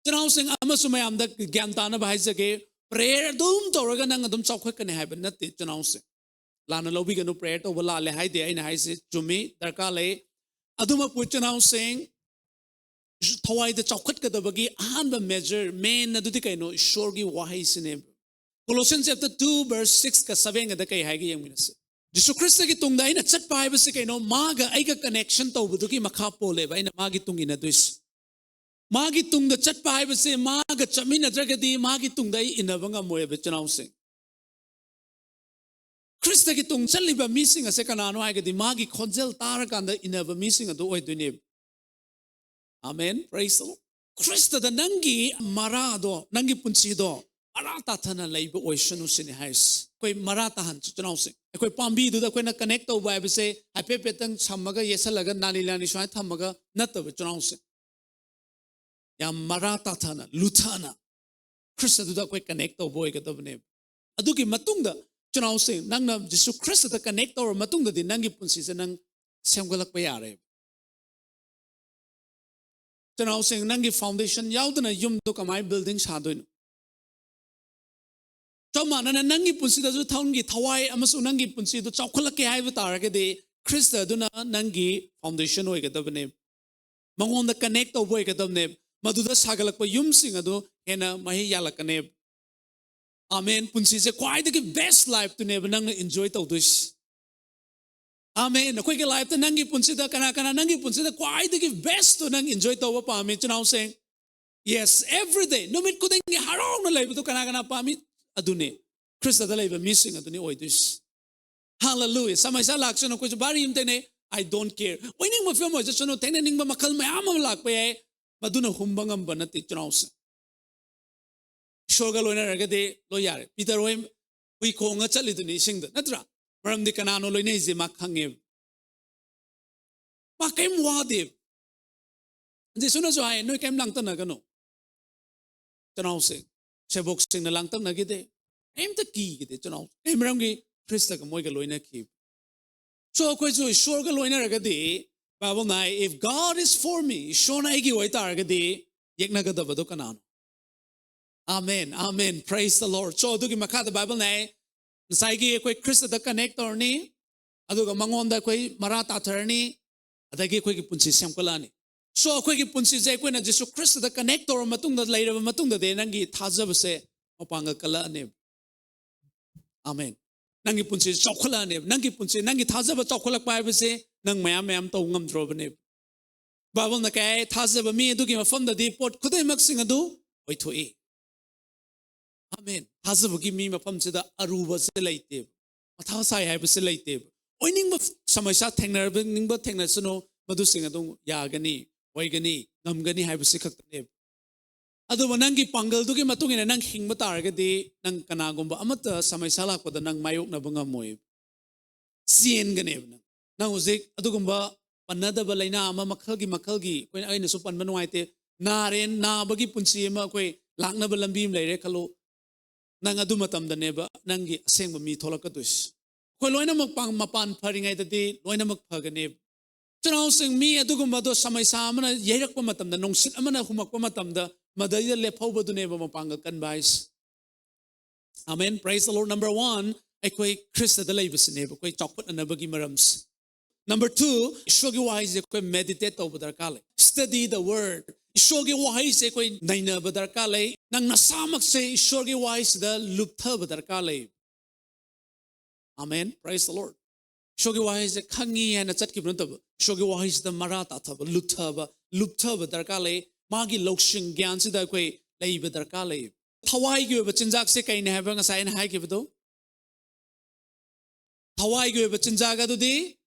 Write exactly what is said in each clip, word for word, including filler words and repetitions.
ꯏꯆꯤꯟ ꯏꯅꯥꯎꯁꯤꯡ ꯑꯃꯁꯨ ꯃꯌꯥꯝꯗ ꯒ꯭ꯌꯥꯟ ꯇꯥꯅꯕ ꯍꯥꯏꯖꯒꯦ, prayer ꯑꯗꯨꯝ ꯇꯧꯔꯒ ꯅꯪ ꯑꯗꯨꯝ ꯆꯥꯎꯈꯠꯀꯅꯤ ꯍꯥꯏꯕ ꯅꯠꯇꯦ, ꯏꯆꯤꯟ ꯏꯅꯥꯎꯁꯤꯡ꯫ ꯂꯥꯟꯅ ꯂꯧꯕꯤꯒꯅꯨ, prayer ꯇꯧꯕ ꯂꯥꯜꯂꯦ ꯍꯥꯏꯗꯦ, ꯑꯩꯅ ꯍꯥꯏꯁꯦ ꯆꯨꯝꯃꯤ, ꯗꯔꯀꯥꯔ ꯂꯩ꯫ ꯑꯗꯨꯃꯛꯄꯨ ꯏꯆꯤꯟ ꯏꯅꯥꯎꯁꯤꯡ, ꯊꯋꯥꯏꯗ ꯆꯥꯎꯈꯠꯀꯗꯕꯒꯤ ꯑꯍꯥꯟꯕ measure, main ꯑꯗꯨꯗꯤ ꯀꯩꯅꯣ? ꯏꯁꯣꯔꯒꯤ ꯋꯥꯍꯩꯁꯤꯅꯦꯕ꯫ Colossians chapter two verse six ꯀ seven ꯒꯗ ꯀꯩ ꯍꯥꯏꯒꯦ ꯌꯦꯡꯃꯤꯟꯅꯁꯦ꯫ ꯖꯤꯁꯨ ꯈ꯭ꯔꯤꯁꯇꯒꯤ ꯇꯨꯡꯗ ꯑꯩꯅ ꯆꯠꯄ ꯍꯥꯏꯕꯁꯤ ꯀꯩꯅꯣ? ꯃꯥꯒ ꯑꯩꯒ connection ꯇꯧꯕꯗꯨꯒꯤ ꯃꯈꯥ ꯄꯣꯜꯂꯦꯕ ꯑꯩꯅ ꯃꯥꯒꯤ ꯇꯨꯡ ꯏꯟꯅꯗꯣꯏꯁꯦ꯫ ꯃꯥꯒꯤ ꯇꯨꯡꯗ ꯆꯠꯄ ꯍꯥꯏꯕꯁꯦ ꯃꯥꯒ ꯆꯠꯃꯤꯟꯅꯗ꯭ꯔꯒꯗꯤ ꯃꯥꯒꯤ ꯇꯨꯡꯗ ꯑꯩ ꯏꯟꯅꯕ ꯉꯝꯃꯣꯏꯕ, ꯏꯆꯤꯟ ꯏꯅꯥꯎꯁꯤꯡ꯫ ꯈ꯭ꯔꯤꯁꯇꯒꯤ ꯇꯨꯡ ꯆꯠꯂꯤꯕ ꯃꯤꯁꯤꯡ ꯑꯁꯦ ꯀꯅꯥꯅꯣ ꯍꯥꯏꯔꯒꯗꯤ ꯃꯥꯒꯤ ꯈꯣꯟꯖꯦꯜ ꯇꯥꯔꯀꯥꯟꯗ ꯏꯟꯅꯕ ꯃꯤꯁꯤꯡ ꯑꯗꯨ ꯑꯣꯏꯗꯣꯏꯅꯦꯕ꯫ Amen. Praise the Lord. ꯈ꯭ꯔꯤꯁꯇꯗ ꯅꯪꯒꯤ ꯃꯔꯥꯗꯣ, ꯅꯪꯒꯤ ꯄꯨꯟꯁꯤꯗꯣ ꯃꯔꯥ ꯇꯥꯊꯅ ꯂꯩꯕ ꯑꯣꯏꯁꯅꯨ ꯁꯤꯅꯤ ꯍꯥꯏꯔꯤꯁꯦ꯫ ꯑꯩꯈꯣꯏ ꯃꯔꯥ ꯇꯥꯍꯟꯁꯤ, ꯏꯆꯤꯟ ꯏꯅꯥꯎꯁꯤꯡ꯫ ꯑꯩꯈꯣꯏ ꯄꯥꯝꯕꯤꯗꯨꯗ ꯑꯩꯈꯣꯏꯅ connect ꯇꯧꯕ ꯍꯥꯏꯕꯁꯦ ꯍꯥꯏꯐꯦꯠ ꯍꯥꯏꯐꯦꯠꯇꯪ ꯁꯝꯃꯒ ꯌꯦꯠꯁꯜꯂꯒ ꯅꯥꯂꯤ ꯅꯥꯂꯤ ꯁꯨꯃꯥꯏꯅ ꯊꯝꯃꯒ ꯅꯠꯇꯕ, ꯏꯆꯤꯟ ꯏꯅꯥꯎꯁꯤꯡ꯫ ꯌꯥꯝ ꯃꯔꯥ ꯇꯥꯊꯅ, ꯂꯨꯊꯅ ꯈ꯭ꯔꯤꯁꯇꯗꯨꯗ ꯑꯩꯈꯣꯏ connect ꯇꯧꯕ ꯑꯣꯏꯒꯗꯕꯅꯦꯕ꯫ ꯑꯗꯨꯒꯤ ꯃꯇꯨꯡꯗ, ꯏꯆꯤꯟ ꯏꯅꯥꯎꯁꯤꯡ, ꯅꯪꯅ ꯖꯤꯁꯨ ꯈ꯭ꯔꯤꯁꯇꯗ connect ꯇꯧꯔꯕ ꯃꯇꯨꯡꯗꯗꯤ ꯅꯪꯒꯤ ꯄꯨꯟꯁꯤꯁꯦ ꯅꯪ ꯁꯦꯝꯒꯠꯂꯛꯄ ꯌꯥꯔꯦꯕ꯫ ꯏꯆꯤꯟ ꯏꯅꯥꯎꯁꯤꯡ, ꯅꯪꯒꯤ foundation ꯌꯥꯎꯗꯅ ꯌꯨꯝꯗꯣ ꯀꯃꯥꯏꯅ building ꯁꯥꯗꯣꯏꯅꯣ? ꯆꯞ ꯃꯥꯟꯅꯅ ꯅꯪꯒꯤ ꯄꯨꯟꯁꯤꯗꯁꯨ ꯅꯪꯒꯤ ꯊꯋꯥꯏ ꯑꯃꯁꯨꯡ ꯅꯪꯒꯤ ꯄꯨꯟꯁꯤꯗꯨ ꯆꯥꯎꯈꯠꯂꯛꯀꯦ ꯍꯥꯏꯕ ꯇꯥꯔꯒꯗꯤ ꯈ꯭ꯔꯤꯁꯇ ꯑꯗꯨꯅ ꯅꯪꯒꯤ foundation ꯑꯣꯏꯒꯗꯕꯅꯦ, ꯃꯉꯣꯟꯗ connect ꯇꯧꯕ ꯑꯣꯏꯒꯗꯕꯅꯦ, ꯃꯗꯨꯗ ꯁꯥꯒꯠꯂꯛꯄ ꯌꯨꯝꯁꯤꯡ ꯑꯗꯨ ꯍꯦꯟꯅ ꯃꯍꯩ ꯌꯥꯜꯂꯛꯀꯅꯦꯕ꯫ Amen. ꯄꯨꯟꯁꯤꯁꯦ ꯈ꯭ꯋꯥꯏꯗꯒꯤ best lifeꯇꯨꯅꯦꯕ ꯅꯪꯅ enjoy ꯇꯧꯗꯣꯏꯁꯦ꯫ Amen. ꯑꯩꯈꯣꯏꯒꯤ lifeꯇ, ꯅꯪꯒꯤ ꯄꯨꯟꯁꯤꯗ ꯀꯅꯥ ꯀꯅꯥ ꯅꯪꯒꯤ ꯄꯨꯟꯁꯤꯗ ꯈ꯭ꯋꯥꯏꯗꯒꯤ bestꯇꯣ ꯅꯪ enjoy ꯇꯧꯕ ꯄꯥꯝꯃꯤ, ꯏꯆꯤꯟ ꯏꯅꯥꯎꯁꯤꯡ? Yes, every day, ꯅꯨꯃꯤꯠ ꯈꯨꯗꯤꯡꯒꯤ ꯍꯔꯥꯎꯅ ꯂꯩꯕꯗꯣ ꯀꯅꯥ ꯀꯅꯥ ꯄꯥꯝꯃꯤ? ꯑꯗꯨꯅꯦ, ꯈ꯭ꯔꯤꯁꯇꯗ ꯂꯩꯕ ꯃꯤꯁꯤꯡ ꯑꯗꯨꯅꯤ ꯑꯣꯏꯗꯣꯏꯁꯦ꯫ Hallelujah. ꯁꯃꯁ꯭ꯌꯥ ꯂꯥꯛꯁꯅꯨ, ꯑꯩꯈꯣꯏꯁꯨ ꯚꯥꯔꯤ ꯑꯃ ꯊꯦꯡꯅꯩ, I don't care. ꯑꯣꯏꯅꯤꯡꯕ ꯐꯤꯕꯝ ꯑꯣꯏꯖꯁꯅꯨ, ꯊꯦꯡꯅꯅꯤꯡꯕ ꯃꯈꯜ ꯃꯌꯥꯝ ꯑꯃ ꯂꯥꯛꯄ ꯌꯥꯏ, ꯃꯗꯨꯅ ꯍꯨꯝꯕ ꯉꯝꯕ ꯅꯠꯇꯦ, ꯏꯆꯤꯟ ꯏꯅꯥꯎꯁꯤꯡ꯫ ꯏꯁꯣꯔꯒ ꯂꯣꯏꯅꯔꯒꯗꯤ ꯂꯣꯏ ꯌꯥꯔꯦ꯫ ꯄꯤꯇꯔ ꯍꯣꯏ ꯍꯨꯏ ꯈꯣꯡꯉ ꯆꯠꯂꯤꯗꯨꯅꯤ ꯏꯁꯤꯡꯗ, ꯅꯠꯇ꯭ꯔꯥ? ꯃꯔꯝꯗꯤ ꯀꯅꯥꯅꯣ ꯂꯣꯏꯅꯩꯁꯦ ꯃꯥ ꯈꯪꯉꯦꯕ꯫ ꯃꯥ ꯀꯔꯤꯝ ꯋꯥꯗꯦꯕ꯫ ꯖꯤꯁꯨꯅꯁꯨ ꯍꯥꯏ, "ꯅꯣꯏ ꯀꯔꯤꯝ ꯂꯥꯡꯇꯛꯅꯒꯅꯨ"꯫ ꯏꯆꯤꯟ ꯏꯅꯥꯎꯁꯤꯡ, ꯁꯦꯕꯣꯛꯁꯤꯡꯅ ꯂꯥꯡꯇꯛꯅꯈꯤꯗꯦ, ꯀꯔꯤꯝꯇ ꯀꯤꯈꯤꯗꯦ, ꯏꯆꯤꯟ ꯏꯅꯥꯎ꯫ ꯀꯔꯤ ꯃꯔꯝꯒꯤ? ꯈ꯭ꯔꯤꯁꯇꯒ ꯃꯣꯏꯒ ꯂꯣꯏꯅꯈꯤꯕ꯫ So ꯑꯩꯈꯣꯏꯁꯨ ꯏꯁꯣꯔꯒ ꯂꯣꯏꯅꯔꯒꯗꯤ, Bible ꯅ ꯍꯥꯏ, "If God is for me", ꯏꯁꯣꯔꯅ ꯑꯩꯒꯤ ꯑꯣꯏꯇꯥꯔꯒꯗꯤ ꯌꯦꯛꯅꯒꯗꯕꯗꯣ ꯀꯅꯥꯅꯣ? Amen, amen, praise the Lord. So ꯑꯗꯨꯒꯤ ꯃꯈꯥꯗ ꯕꯥꯏꯕꯜꯅ ꯍꯥꯏ, ꯉꯁꯥꯏꯒꯤ ꯑꯩꯈꯣꯏ ꯈ꯭ꯔꯤꯁꯇꯗ ꯀꯅꯦꯛ ꯇꯧꯔꯅꯤ, ꯑꯗꯨꯒ ꯃꯉꯣꯟꯗ ꯑꯩꯈꯣꯏ ꯃꯔꯥ ꯇꯥꯊꯔꯅꯤ, ꯑꯗꯒꯤ ꯑꯩꯈꯣꯏꯒꯤ ꯄꯨꯟꯁꯤ ꯁꯦꯝꯒꯠꯂꯛꯑꯅꯤ. So ꯑꯩꯈꯣꯏꯒꯤ ꯄꯨꯟꯁꯤꯁꯦ ꯑꯩꯈꯣꯏꯅ ꯖꯤꯁꯨ ꯈ꯭ꯔꯤꯁꯇꯗ ꯀꯅꯦꯛ ꯇꯧꯔꯕ ꯃꯇꯨꯡꯗ, ꯂꯩꯔꯕ ꯃꯇꯨꯡꯗꯗꯤ ꯅꯪꯒꯤ ꯊꯥꯖꯕꯁꯦ ꯃꯄꯥꯡꯒꯜ ꯀꯜꯂꯛꯑꯅꯦꯕ. ꯑꯥꯃꯦꯟ. ꯅꯪꯒꯤ ꯄꯨꯟꯁꯤ ꯆꯥꯎꯈꯠꯂꯛꯑꯅꯦꯕ. ꯅꯪꯒꯤ ꯄꯨꯟꯁꯤ, ꯅꯪꯒꯤ ꯊꯥꯖꯕ ꯆꯥꯎꯈꯠꯂꯛꯄ ꯍꯥꯏꯕꯁꯦ ꯅꯪ ꯃꯌꯥꯝ ꯃꯌꯥꯝ ꯇꯧ ꯉꯝꯗ꯭ꯔꯕꯅꯦꯕ. ꯕꯥꯏꯕꯜꯅ ꯀꯩ ꯍꯥꯏ? ꯊꯥꯖꯕ ꯃꯤ ꯑꯗꯨꯒꯤ ꯃꯐꯝꯗꯗꯤ ꯄꯣꯠ ꯈꯨꯗꯤꯡꯃꯛꯁꯤꯡ ꯑꯗꯨ ꯑꯣꯏꯊꯣꯛꯏ. ꯑꯥꯃꯦꯟ. ꯊꯥꯖꯕꯒꯤ ꯃꯤ ꯃꯐꯝꯁꯤꯗ ꯑꯔꯨꯕꯁꯦ ꯂꯩꯇꯦꯕ. ꯃꯊꯥ ꯁꯥꯏ ꯍꯥꯏꯕꯁꯦ ꯂꯩꯇꯦꯕ. ꯑꯣꯏꯅꯤꯡꯕ ꯁꯃꯁ꯭ꯌꯥ ꯊꯦꯡꯅꯔꯕ, ꯅꯤꯡꯕ ꯊꯦꯡꯅꯁꯅꯨ, ꯃꯗꯨꯁꯤꯡ ꯑꯗꯨꯝ ꯌꯥꯒꯅꯤ, ꯑꯣꯏꯒꯅꯤ, ꯉꯝꯒꯅꯤ ꯍꯥꯏꯕꯁꯤ ꯈꯛꯇꯅꯦꯕ. ꯑꯗꯨꯕꯨ ꯅꯪꯒꯤ ꯄꯥꯡꯒꯜꯗꯨꯒꯤ ꯃꯇꯨꯡ ꯏꯟꯅ ꯅꯪ ꯍꯤꯡꯕ ꯇꯥꯔꯒꯗꯤ, ꯅꯪ ꯀꯅꯥꯒꯨꯝꯕ ꯑꯃꯠꯇ ꯁꯃꯁ꯭ꯌꯥ ꯂꯥꯛꯄꯗ ꯅꯪ ꯃꯥꯌꯣꯛꯅꯕ ꯉꯝꯃꯣꯏ. ꯆꯦꯟꯒꯅꯦꯕ ꯅꯪ. ꯅꯪ ꯍꯧꯖꯤꯛ ꯑꯗꯨꯒꯨꯝꯕ ꯄꯟꯅꯗꯕ ꯂꯥꯏꯅꯥ ꯑꯃ, ꯃꯈꯜꯒꯤ ꯃꯈꯜꯒꯤ, ꯑꯩꯈꯣꯏꯅ, ꯑꯩꯅꯁꯨ ꯄꯟꯕ ꯅꯨꯡꯉꯥꯏꯇꯦ, ꯅꯥꯔꯦ, ꯅꯥꯕꯒꯤ ꯄꯨꯟꯁꯤ ꯑꯃ ꯑꯩꯈꯣꯏ ꯂꯥꯛꯅꯕ ꯂꯝꯕꯤ ꯑꯃ ꯂꯩꯔꯦ ꯈꯜꯂꯣ. ꯅꯪ ꯑꯗꯨ ꯃꯇꯝꯗꯅꯦꯕ ꯅꯪꯒꯤ ꯑꯁꯦꯡꯕ ꯃꯤ ꯊꯣꯛꯂꯛꯀꯗꯣꯏꯁꯦ. ꯑꯩꯈꯣꯏ ꯂꯣꯏꯅꯃꯛ ꯄꯥꯡ-, ꯃꯄꯥꯟ ꯐꯔꯤꯉꯩꯗꯗꯤ ꯂꯣꯏꯅꯃꯛ ꯐꯒꯅꯦꯕ. ꯏꯆꯤꯟ ꯏꯅꯥꯎꯁꯤꯡ, ꯃꯤ ꯑꯗꯨꯒꯨꯝꯕꯗꯣ ꯁꯃꯁ꯭ꯌꯥ ꯑꯃꯅ ꯌꯩꯔꯛꯄ ꯃꯇꯝꯗ, ꯅꯨꯡꯁꯤꯠ ꯑꯃꯅ ꯍꯨꯝꯃꯛꯄ ꯃꯇꯝꯗ, ꯃꯗꯩꯗ ꯂꯦꯞꯍꯧꯕꯗꯨꯅꯦꯕ ꯃꯄꯥꯡꯒꯜ ꯀꯟꯕ ꯍꯥꯏꯁꯦ. ꯑꯥꯃꯦꯟ. Praise the Lord. Number one, ꯑꯩꯈꯣꯏ ꯈ꯭ꯔꯤꯁꯇꯗ ꯂꯩꯕꯁꯤꯅꯦꯕ ꯑꯩꯈꯣꯏ ꯆꯥꯎꯈꯠꯅꯅꯕꯒꯤ ꯃꯔꯝꯁꯦ. Number two, ꯏꯁꯣꯔꯒꯤ ꯋꯥꯍꯩꯁꯦ ꯑꯩꯈꯣꯏ meditate ꯇꯧꯕ ꯗꯔꯀꯥꯔ ꯂꯩ. Study the word. ꯏꯁꯣꯔꯒꯤ ꯋꯥꯍꯩꯁꯦ ꯑꯩꯈꯣꯏ ꯅꯩꯅꯕ ꯗꯔꯀꯥꯔ ꯂꯩ. ꯅꯪ ꯅꯁꯥꯃꯛꯁꯦ ꯏꯁꯣꯔꯒꯤ ꯋꯥꯍꯩꯁꯤꯗ ꯂꯨꯞꯊꯕ ꯗꯔꯀꯥꯔ ꯂꯩ. ꯑꯥꯃꯦꯟ. Praise the Lord. ꯏꯁꯣꯔꯒꯤ ꯋꯥꯍꯩꯁꯦ ꯈꯪꯉꯤ ꯍꯥꯏꯅ ꯆꯠꯈꯤꯕ ꯅꯠꯇꯕ, ꯏꯁꯣꯔꯒꯤ ꯋꯥꯍꯩꯁꯤꯗ ꯃꯔꯥ ꯇꯥꯊꯕ, ꯂꯨꯞꯊꯕ, ꯂꯨꯞꯊꯕ ꯗꯔꯀꯥꯔ ꯂꯩ. ꯃꯥꯒꯤ ꯂꯧꯁꯤꯡ ꯒ꯭ꯌꯥꯟꯁꯤꯗ ꯑꯩꯈꯣꯏ ꯂꯩꯕ ꯗꯔꯀꯥꯔ ꯂꯩ. ꯊꯋꯥꯏꯒꯤ ꯑꯣꯏꯕ ꯆꯤꯟꯖꯥꯛꯁꯦ ꯀꯩꯅꯦ ꯍꯥꯏꯕ ꯉꯁꯥꯏ ꯑꯩꯅ ꯍꯥꯏꯈꯤꯕꯗꯣ? ꯊꯋꯥꯏꯒꯤ ꯑꯣꯏꯕ ꯆꯤꯟꯖꯥꯛ ꯑꯗꯨꯗꯤ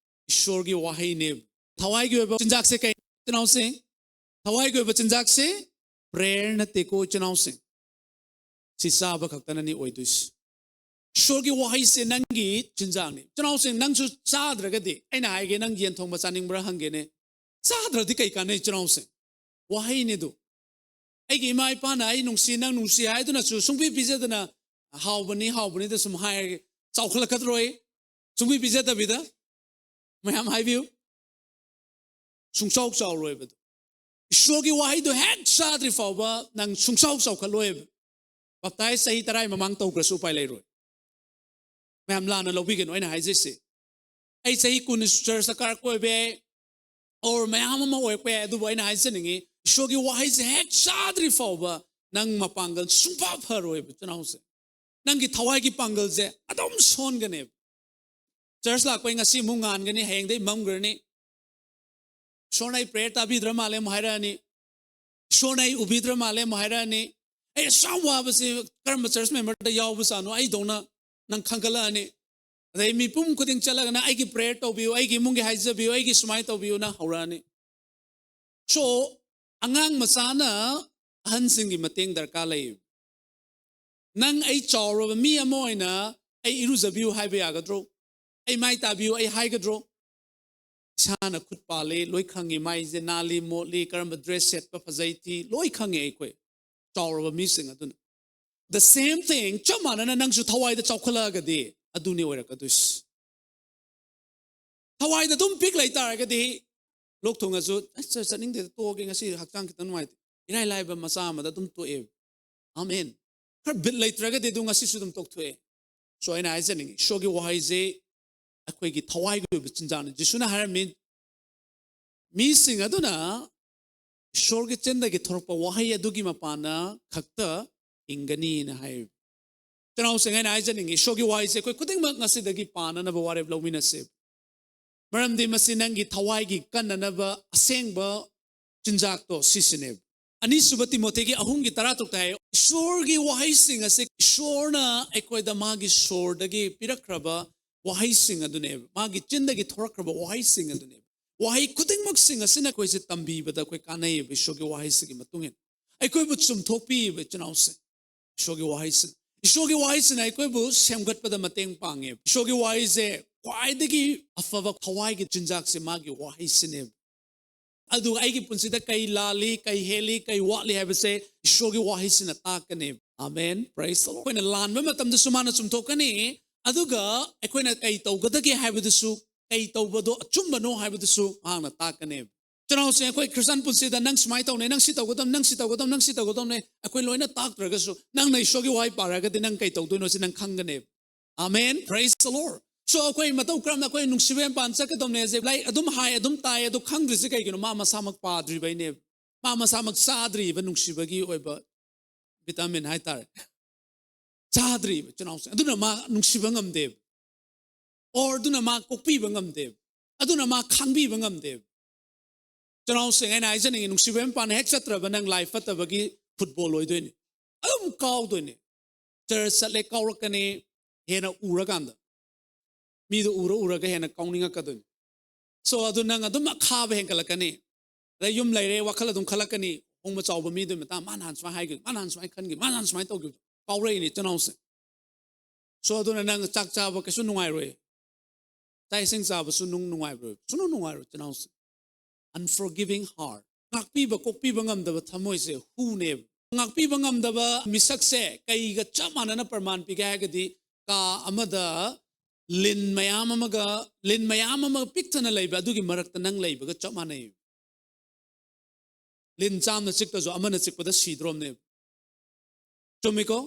ꯏꯁꯣꯔꯒꯤ ꯋꯥꯍꯩꯅꯦ. ꯊꯋꯥꯏꯒꯤ ꯑꯣꯏꯕ ꯆꯤꯟꯖꯥꯛꯁꯦ ꯀꯩ, ꯏꯆꯤꯟ ꯏꯅꯥꯎꯁꯤꯡ? ꯊꯋꯥꯏꯒꯤ ꯑꯣꯏꯕ ꯆꯤꯟꯖꯥꯛꯁꯦ prayer ꯅꯠꯇꯦꯀꯣ, ꯏꯆꯤꯟ ꯏꯅꯥꯎꯁꯤꯡ. ꯁꯤ ꯆꯥꯕ ꯈꯛꯇꯅꯅꯤ ꯑꯣꯏꯗꯣꯏꯁꯦ. ꯏꯁꯣꯔꯒꯤ ꯋꯥꯍꯩꯁꯦ ꯅꯪꯒꯤ ꯆꯤꯟꯖꯥꯛꯅꯤ. ꯏꯆꯤꯟ ꯏꯅꯥꯎꯁꯤꯡ, ꯅꯪꯁꯨ ꯆꯥꯗ꯭ꯔꯒꯗꯤ, ꯑꯩꯅ ꯍꯥꯏꯒꯦ, ꯅꯪ ꯌꯦꯟ ꯊꯣꯡꯕ ꯆꯥꯅꯤꯡꯕ꯭ꯔꯥ ꯍꯪꯒꯦꯅꯦ. ꯆꯥꯗ꯭ꯔꯗꯤ ꯀꯩ ꯀꯥꯟꯅꯩ, ꯏꯆꯤꯟ ꯏꯅꯥꯎꯁꯤꯡ? ꯋꯥꯍꯩꯅꯤ ꯑꯗꯨ. ꯑꯩꯒꯤ ꯏꯃꯥ ꯏꯄꯥꯅ "ꯑꯩ ꯅꯨꯡꯁꯤ, ꯅꯪ ꯅꯨꯡꯁꯤ" ꯍꯥꯏꯗꯨꯅꯁꯨ ꯁꯨꯡꯄꯤ ꯄꯤꯖꯗꯅ, "ꯍꯥꯎꯕꯅꯤ, ꯍꯥꯎꯕꯅꯤꯗ" ꯁꯨꯝ ꯍꯥꯏꯔꯒ ꯆꯥꯎꯈꯠꯂꯛꯀꯗ꯭ꯔꯣꯏ? ꯁꯨꯡꯄꯤ ꯄꯤꯖꯗꯕꯤꯗ꯫ ꯃꯌꯥꯝ ꯍꯥꯏꯕꯤꯌꯨ꯫ ꯁꯨꯡꯆꯥꯎ ꯆꯥꯎꯔꯣꯏꯕꯗꯣ꯫ ꯏꯁꯣꯔꯒꯤ ꯋꯥꯍꯩꯗꯣ ꯍꯦꯛ ꯆꯥꯗ꯭ꯔꯤ ꯐꯥꯎꯕ ꯅꯪ ꯁꯨꯡꯆꯥꯎ ꯆꯥꯎꯈꯠꯂꯣꯏꯕ꯫ ꯕꯞꯇꯥꯏꯁ ꯆꯍꯤ ꯇꯔꯥ ꯃꯃꯥꯡ ꯇꯧꯈ꯭ꯔꯁꯨ ꯎꯄꯥꯏ ꯂꯩꯔꯣꯏ꯫ ꯃꯌꯥꯝ ꯂꯥꯟꯅ ꯂꯧꯕꯤꯒꯅꯨ ꯑꯩꯅ ꯍꯥꯏꯖꯩꯁꯦ꯫ ꯑꯩ ꯆꯍꯤ ꯀꯨꯟ ꯆꯔꯆꯇ ꯀꯥꯔꯛꯄ ꯑꯣꯏꯕ ꯌꯥꯏ, ꯑꯣꯔ ꯃꯌꯥꯝ ꯑꯃ ꯑꯣꯏꯔꯛꯄ ꯌꯥꯏ, ꯑꯗꯨꯕꯨ ꯑꯩꯅ ꯍꯥꯏꯖꯅꯤꯡꯉꯤ, ꯏꯁꯣꯔꯒꯤ ꯋꯥꯍꯩꯁꯦ ꯍꯦꯛ ꯆꯥꯗ꯭ꯔꯤ ꯐꯥꯎꯕ ꯅꯪ ꯃꯄꯥꯡꯒꯜ ꯁꯨꯡꯐꯥ ꯐꯔꯣꯏꯕ ꯏꯆꯤꯟ ꯏꯅꯥꯎꯁꯦ꯫ ꯅꯪꯒꯤ ꯊꯋꯥꯏꯒꯤ ꯄꯥꯡꯒꯜꯁꯦ ꯑꯗꯨꯝ ꯁꯣꯟꯒꯅꯦꯕ꯫ ꯆꯔꯆ ꯂꯥꯛꯄꯩ ꯉꯁꯤ ꯑꯃꯨꯛ ꯉꯥꯟꯒꯅꯤ, ꯍꯌꯦꯡꯗꯩ ꯃꯝꯈ꯭ꯔꯅꯤ꯫ ꯏꯁꯣꯔꯅ ꯑꯩ ꯄ꯭ꯔꯦꯌꯔ ꯇꯥꯕꯤꯗ꯭ꯔ ꯃꯥꯜꯂꯦ ꯑꯃꯨꯛ ꯍꯥꯏꯔꯛꯑꯅꯤ꯫ ꯏꯁꯣꯔꯅ ꯑꯩ ꯎꯕꯤꯗ꯭ꯔ ꯃꯥꯜꯂꯦ ꯑꯃꯨꯛ ꯍꯥꯏꯔꯛꯑꯅꯤ꯫ ꯑꯩ ꯑꯁꯨꯛ ꯌꯥꯝ ꯋꯥꯕꯁꯤ ꯀꯔꯝꯕ ꯆꯔꯆ ꯃꯦꯝꯕꯔꯗ ꯌꯥꯎꯕꯖꯥꯠꯅꯣ ꯑꯩꯗꯧꯅ, ꯅꯪ ꯈꯟꯒꯠꯂꯛꯑꯅꯤ꯫ ꯑꯗꯩ ꯃꯤꯄꯨꯝ ꯈꯨꯗꯤꯡ ꯆꯠꯂꯒꯅ ꯑꯩꯒꯤ ꯄ꯭ꯔꯦꯌꯔ ꯇꯧꯕꯤꯌꯨ, ꯑꯩꯒꯤ ꯏꯃꯨꯡꯒꯤ ꯍꯥꯏꯖꯕꯤꯌꯨ, ꯑꯩꯒꯤ ꯁꯨꯃꯥꯏꯅ ꯇꯧꯕꯤꯌꯨꯅ ꯍꯧꯔꯛꯑꯅꯤ꯫ ꯁꯣ, ꯑꯉꯥꯡ ꯃꯆꯥꯅ ꯑꯍꯟꯁꯤꯡꯒꯤ ꯃꯇꯦꯡ ꯗꯔꯀꯥꯔ ꯂꯩ꯫ ꯅꯪ ꯑꯩ ꯆꯥꯎꯔꯕ ꯃꯤ ꯑꯃ ꯑꯣꯏꯅ ꯑꯩ ꯏꯔꯨꯖꯕꯤꯌꯨ ꯍꯥꯏꯕ ꯌꯥꯒꯗ꯭ꯔꯣ? ꯑꯩ ꯃꯥꯏ ꯇꯥꯕꯤꯌꯨ ꯑꯩ ꯍꯥꯏꯒꯗ꯭ꯔꯣ? ꯏꯁꯥꯅ ꯈꯨꯠ ꯄꯥꯜꯂꯤ, ꯂꯣꯏ ꯈꯪꯉꯤ, ꯃꯥꯏꯁꯦ ꯅꯥꯜꯂꯤ, ꯃꯣꯠꯂꯤ, ꯀꯔꯝꯕ ꯗ꯭ꯔꯦꯁ ꯁꯦꯠꯄ ꯐꯖꯩ ꯊꯤ, ꯂꯣꯏ ꯈꯪꯉꯤ ꯑꯩꯈꯣꯏ ꯆꯥꯎꯔꯕ ꯃꯤꯁꯤꯡ ꯑꯗꯨꯅ꯫ The same thing, ꯆꯞ ꯃꯥꯟꯅꯅ ꯅꯪꯁꯨ ꯊꯋꯥꯏꯗ ꯆꯥꯎꯈꯠꯂꯛꯑꯒꯗꯤ ꯑꯗꯨꯅꯤ ꯑꯣꯏꯔꯛꯀꯗꯣꯏꯁꯤ꯫ ꯊꯋꯥꯏꯗ ꯑꯗꯨꯝ ꯄꯤꯛ ꯂꯩ ꯇꯥꯔꯒꯗꯤ, ꯂꯣꯛ ꯊꯨꯡꯉꯁꯨ, "ꯑꯁ, ꯆꯠ-, ꯆꯠꯅꯤꯡꯗꯦꯗ, ꯇꯣꯛꯑꯒꯦ, ꯉꯁꯤ ꯍꯛꯆꯥꯡ ꯈꯤꯇꯪ ꯅꯨꯡꯉꯥꯏꯇꯦ", ꯏꯔꯥꯏ ꯂꯥꯏꯕ ꯃꯆꯥ ꯑꯃꯗ ꯑꯗꯨꯝ ꯇꯣꯛꯑꯦꯕ꯫ ꯑꯃꯦꯟ꯫ ꯈꯔ ꯕꯤꯠ ꯂꯩꯇ꯭ꯔꯒꯗꯤ ꯑꯗꯨꯝ ꯉꯁꯤꯁꯨ ꯑꯗꯨꯝ ꯇꯣꯛꯊꯣꯛꯑꯦ꯫ ꯁꯣ, ꯑꯩꯅ ꯍꯥꯏꯖꯅꯤꯡꯉꯤ, ꯏꯁꯣꯔꯒꯤ ꯋꯥꯍꯩꯁꯦ ꯑꯩꯈꯣꯏꯒꯤ ꯊꯋꯥꯏꯒꯤ ꯑꯣꯏꯕ ꯆꯤꯟꯖꯥꯛꯅꯤ꯫ ꯖꯤꯁꯨꯅ ꯍꯥꯏꯔꯝꯃꯤ, "ꯃꯤꯁꯤꯡ ꯑꯗꯨꯅ ꯏꯁꯣꯔꯒꯤ ꯆꯤꯟꯗꯒꯤ ꯊꯣꯔꯛꯄ ꯋꯥꯍꯩ ꯑꯗꯨꯒꯤ ꯃꯄꯥꯟꯅ ꯈꯛꯇ ꯍꯤꯡꯒꯅꯤꯅ" ꯍꯥꯏ꯫ ꯏꯆꯤꯟ ꯏꯅꯥꯎꯁꯤꯡ, ꯑꯩꯅ ꯍꯥꯏꯖꯅꯤꯡꯉꯤ, ꯏꯁꯣꯔꯒꯤ ꯋꯥꯍꯩꯁꯦ ꯑꯩꯈꯣꯏ ꯈꯨꯗꯤꯡꯃꯛ ꯉꯁꯤꯗꯒꯤ ꯄꯥꯅꯅꯕ ꯋꯥꯔꯦꯞ ꯂꯧꯃꯤꯟꯅꯁꯦ꯫ ꯃꯔꯝꯗꯤ ꯃꯁꯤ ꯅꯪꯒꯤ ꯊꯋꯥꯏꯒꯤ ꯀꯟꯅꯅꯕ ꯑꯁꯦꯡꯕ ꯆꯤꯟꯖꯥꯛꯇꯣ ꯁꯤꯁꯤꯅꯦꯕ꯫ ꯑꯅꯤꯁꯨꯕ ꯇꯤꯃꯣꯊꯤꯒꯤ ꯑꯍꯨꯝꯒꯤ ꯇꯔꯥꯇꯔꯨꯛꯇ ꯍꯥꯏ, ꯏꯁꯣꯔꯒꯤ ꯋꯥꯍꯩꯁꯤꯡ ꯑꯁꯤ ꯏꯁꯣꯔꯅ ꯑꯩꯈꯣꯏꯗ ꯃꯥꯒꯤ ꯁꯣꯔꯗꯒꯤ ꯄꯤꯔꯛꯈ꯭ꯔꯕ ꯋꯥꯍꯩꯁꯤꯡ ꯑꯗꯨꯅꯦꯕ, ꯃꯥꯒꯤ ꯆꯤꯟꯗꯒꯤ ꯊꯣꯔꯛꯈ꯭ꯔꯕ ꯋꯥꯍꯩꯁꯤꯡ ꯑꯗꯨꯅꯦꯕ꯫ ꯋꯥꯍꯩ ꯈꯨꯗꯤꯡꯃꯛꯁꯤꯡ ꯑꯁꯤꯅ ꯑꯩꯈꯣꯏꯁꯦ ꯇꯝꯕꯤꯕꯗ ꯑꯩꯈꯣꯏ ꯀꯥꯟꯅꯩꯌꯦꯕ, ꯏꯁꯣꯔꯒꯤ ꯋꯥꯍꯩꯁꯤꯒꯤ ꯃꯇꯨꯡ ꯏꯟꯅ꯫ ꯑꯩꯈꯣꯏꯕꯨ ꯆꯨꯝꯊꯣꯛꯄꯤꯌꯦꯕ, ꯏꯆꯤꯟ ꯏꯅꯥꯎꯁꯦ꯫ ꯏꯁꯣꯔꯒꯤ ꯋꯥꯍꯩꯁꯤꯅ, ꯏꯁꯣꯔꯒꯤ ꯋꯥꯍꯩꯁꯤꯅ ꯑꯩꯈꯣꯏꯕꯨ ꯁꯦꯝꯒꯠꯄꯗ ꯃꯇꯦꯡ ꯄꯥꯡꯉꯦꯕ꯫ ꯏꯁꯣꯔꯒꯤ ꯋꯥꯍꯩꯁꯦ ꯈ꯭ꯋꯥꯏꯗꯒꯤ ꯑꯐꯕ ꯊꯋꯥꯏꯒꯤ ꯆꯤꯟꯖꯥꯛꯁꯦ ꯃꯥꯒꯤ ꯋꯥꯍꯩꯁꯤꯅꯦꯕ꯫ ꯑꯗꯨꯒ ꯑꯩꯒꯤ ꯄꯨꯟꯁꯤꯗ ꯀꯩ ꯂꯥꯜꯂꯤ, ꯀꯩ ꯍꯦꯜꯂꯤ, ꯀꯩ ꯋꯥꯠꯂꯤ ꯍꯥꯏꯕꯁꯦ ꯏꯁꯣꯔꯒꯤ ꯋꯥꯍꯩꯁꯤꯅ ꯇꯥꯛꯀꯅꯦꯕ꯫ ꯑꯃꯦꯟ꯫ Praise the Lord. ꯑꯩꯈꯣꯏꯅ ꯂꯥꯟꯕ ꯃꯇꯝꯗꯁꯨ ꯃꯥꯅ ꯆꯨꯝꯊꯣꯛꯀꯅꯤ, ꯑꯗꯨꯒ ꯑꯩꯈꯣꯏꯅ ꯀꯩ ꯇꯧꯒꯗꯒꯦ ꯍꯥꯏꯕꯗꯨꯁꯨ, ꯀꯩ ꯇꯧꯕꯗꯣ ꯑꯆꯨꯝꯕꯅꯣ ꯍꯥꯏꯕꯗꯨꯁꯨ ꯃꯍꯥꯛꯅ ꯇꯥꯛꯀꯅꯦꯕ꯫ ꯆꯤꯜ ꯏꯅꯥꯎꯁꯤꯡ, ꯑꯩꯈꯣꯏ ꯈ꯭ꯔꯤꯁꯇꯥꯟ ꯄꯨꯟꯁꯤꯗ ꯅꯪ ꯁꯨꯃꯥꯏꯅ ꯇꯧꯅꯦ, ꯅꯪ ꯁꯤ ꯇꯧꯒꯗꯕ, ꯅꯪ ꯁꯤ ꯇꯧꯒꯗꯕ, ꯅꯪ ꯁꯤ ꯇꯧꯒꯗꯕꯅꯦ, ꯑꯩꯈꯣꯏ ꯂꯣꯏꯅ ꯇꯥꯛꯇ꯭ꯔꯒꯁꯨ ꯅꯪꯅ ꯏꯁꯣꯔꯒꯤ ꯋꯥꯍꯩ ꯄꯥꯔꯒꯗꯤ ꯅꯪ ꯀꯩ ꯇꯧꯗꯣꯏꯅꯣ ꯁꯤ ꯅꯪ ꯈꯪꯒꯅꯦꯕ꯫ Amen, praise the Lord. So ꯑꯩꯈꯣꯏ ꯃꯇꯧ ꯀꯔꯝꯅ ꯑꯩꯈꯣꯏ ꯅꯨꯡꯁꯤꯕ ꯌꯥꯝ ꯄꯥꯟ ꯆꯠꯀꯗꯕꯅꯦ ꯍꯥꯏꯁꯦ ꯂꯥꯏꯔꯤꯛ ꯑꯗꯨꯝ ꯍꯥꯏ ꯑꯗꯨꯝ ꯇꯥꯏ, ꯑꯗꯨ ꯈꯪꯗ꯭ꯔꯤꯁꯦ ꯀꯩꯒꯤꯅꯣ? ꯃꯥ ꯃꯁꯥꯃꯛ ꯄꯥꯗ꯭ꯔꯤꯕꯩꯅꯦꯕ꯫ ꯃꯥ ꯃꯁꯥꯃꯛ ꯆꯥꯗ꯭ꯔꯤꯕ ꯅꯨꯡꯁꯤꯕꯒꯤ ꯑꯣꯏꯕ ꯚꯤꯇꯥꯃꯤꯟ ꯍꯥꯏꯇꯥꯔꯦ꯫ ꯆꯥꯗ꯭ꯔꯤꯕ ꯆꯤꯜ ꯏꯅꯥꯎꯁꯤꯡ, ꯑꯗꯨꯅ ꯃꯥ ꯅꯨꯡꯁꯤꯕ ꯉꯝꯗꯦꯕ꯫ ꯑꯣꯔ ꯑꯗꯨꯅ ꯃꯥ ꯀꯣꯛꯄꯤꯕ ꯉꯝꯗꯦꯕ, ꯑꯗꯨꯅ ꯃꯥ ꯈꯥꯡꯕꯤꯕ ꯉꯝꯗꯦꯕ꯫ ꯆꯤꯜ ꯏꯅꯥꯎꯁꯤꯡ, ꯑꯩꯅ ꯍꯥꯏꯖꯅꯤꯡꯉꯤ, ꯅꯨꯡꯁꯤꯕ ꯌꯥꯝ ꯄꯥꯟ ꯍꯦꯛ ꯆꯠꯇ꯭ꯔꯕ ꯅꯪ ꯂꯥꯏ ꯐꯠꯇꯕꯒꯤ ꯐꯨꯠꯕꯣꯜ ꯑꯣꯏꯗꯣꯏꯅꯦ꯫ ꯑꯗꯨꯝ ꯀꯥꯎꯗꯣꯏꯅꯦ꯫ ꯆꯔꯆ ꯆꯠꯂꯦ, ꯀꯥꯎꯔꯛꯀꯅꯤ꯫ ꯍꯦꯟꯅ ꯎꯔꯀꯥꯟꯗ, ꯃꯤꯗꯣ ꯎꯔ ꯎꯔꯒ ꯍꯦꯟꯅ ꯀꯥꯎꯅꯤꯡꯉꯛꯀꯗꯣꯏꯅꯤ꯫ So ꯑꯗꯨ ꯅꯪ ꯑꯗꯨꯝ ꯑꯈꯥꯕ ꯍꯦꯟꯒꯠꯂꯛꯀꯅꯤ꯫ ꯑꯗꯩ ꯌꯨꯝ ꯂꯩꯔꯦ, ꯋꯥꯈꯜ ꯑꯗꯨꯝ ꯈꯜꯂꯛꯀꯅꯤ꯫ ꯍꯣꯡꯕ ꯆꯥꯎꯕ ꯃꯤꯗꯨꯒꯤ ꯃꯇꯥꯡ, ꯃꯥ ꯅꯍꯥꯟ ꯁꯨꯃꯥꯏꯅ ꯍꯥꯏꯈꯤ, ꯃꯥ ꯅꯍꯥꯟ ꯁꯨꯃꯥꯏꯅ ꯈꯟꯈꯤ, ꯃꯥ ꯅꯍꯥꯟ ꯁꯨꯃꯥꯏꯅ ꯇꯧꯈꯤꯕꯗꯣ ꯀꯥꯎꯔꯛꯏꯅꯦ ꯆꯤꯜ ꯏꯅꯥꯎꯁꯤꯡ꯫ So ꯑꯗꯨꯅ ꯅꯪ ꯆꯥꯛ ꯆꯥꯕ ꯀꯩꯁꯨ ꯅꯨꯡꯉꯥꯏꯔꯣꯏ꯫ ꯆꯥꯛ ꯏꯁꯤꯡ ꯆꯥꯕꯁꯨ ꯅꯨꯡ ꯅꯨꯡꯉꯥꯏꯔꯣꯏ, ꯁꯨꯅꯨꯡ ꯅꯨꯡꯉꯥꯏꯔꯣꯏ ꯆꯤꯜ ꯏꯅꯥꯎꯁꯤꯡ꯫ Unforgiving heart, ꯉꯥꯛꯄꯤꯕ ꯀꯣꯛꯄꯤꯕ ꯉꯝꯗꯕ ꯊꯃꯣꯏꯁꯦ ꯍꯨꯅꯦꯕ꯫ ꯉꯥꯛꯄꯤꯕ ꯉꯝꯗꯕ ꯃꯤꯁꯛꯁꯦ ꯀꯩꯒ ꯆꯞ ꯃꯥꯟꯅꯅ ꯄ꯭ꯔꯃꯥꯟ ꯄꯤꯒꯦ ꯍꯥꯏꯔꯒꯗꯤ, ꯀꯥ ꯑꯃꯗ ꯂꯤꯟ ꯃꯌꯥꯝ ꯑꯃꯒ, ꯂꯤꯟ ꯃꯌꯥꯝ ꯑꯃ ꯄꯤꯛ ꯊꯟꯅ ꯂꯩꯕ, ꯑꯗꯨꯒꯤ ꯃꯔꯛꯇ ꯅꯪ ꯂꯩꯕꯒ ꯆꯞ ꯃꯥꯟꯅꯩ꯫ ꯂꯤꯟ ꯆꯥꯝꯅ ꯆꯤꯛꯇꯁꯨ ꯑꯃꯅ ꯆꯤꯛꯄꯗ ꯁꯤꯗ꯭ꯔꯣꯝꯅꯦꯕ꯫ ꯆꯨꯝꯃꯤꯀꯣ?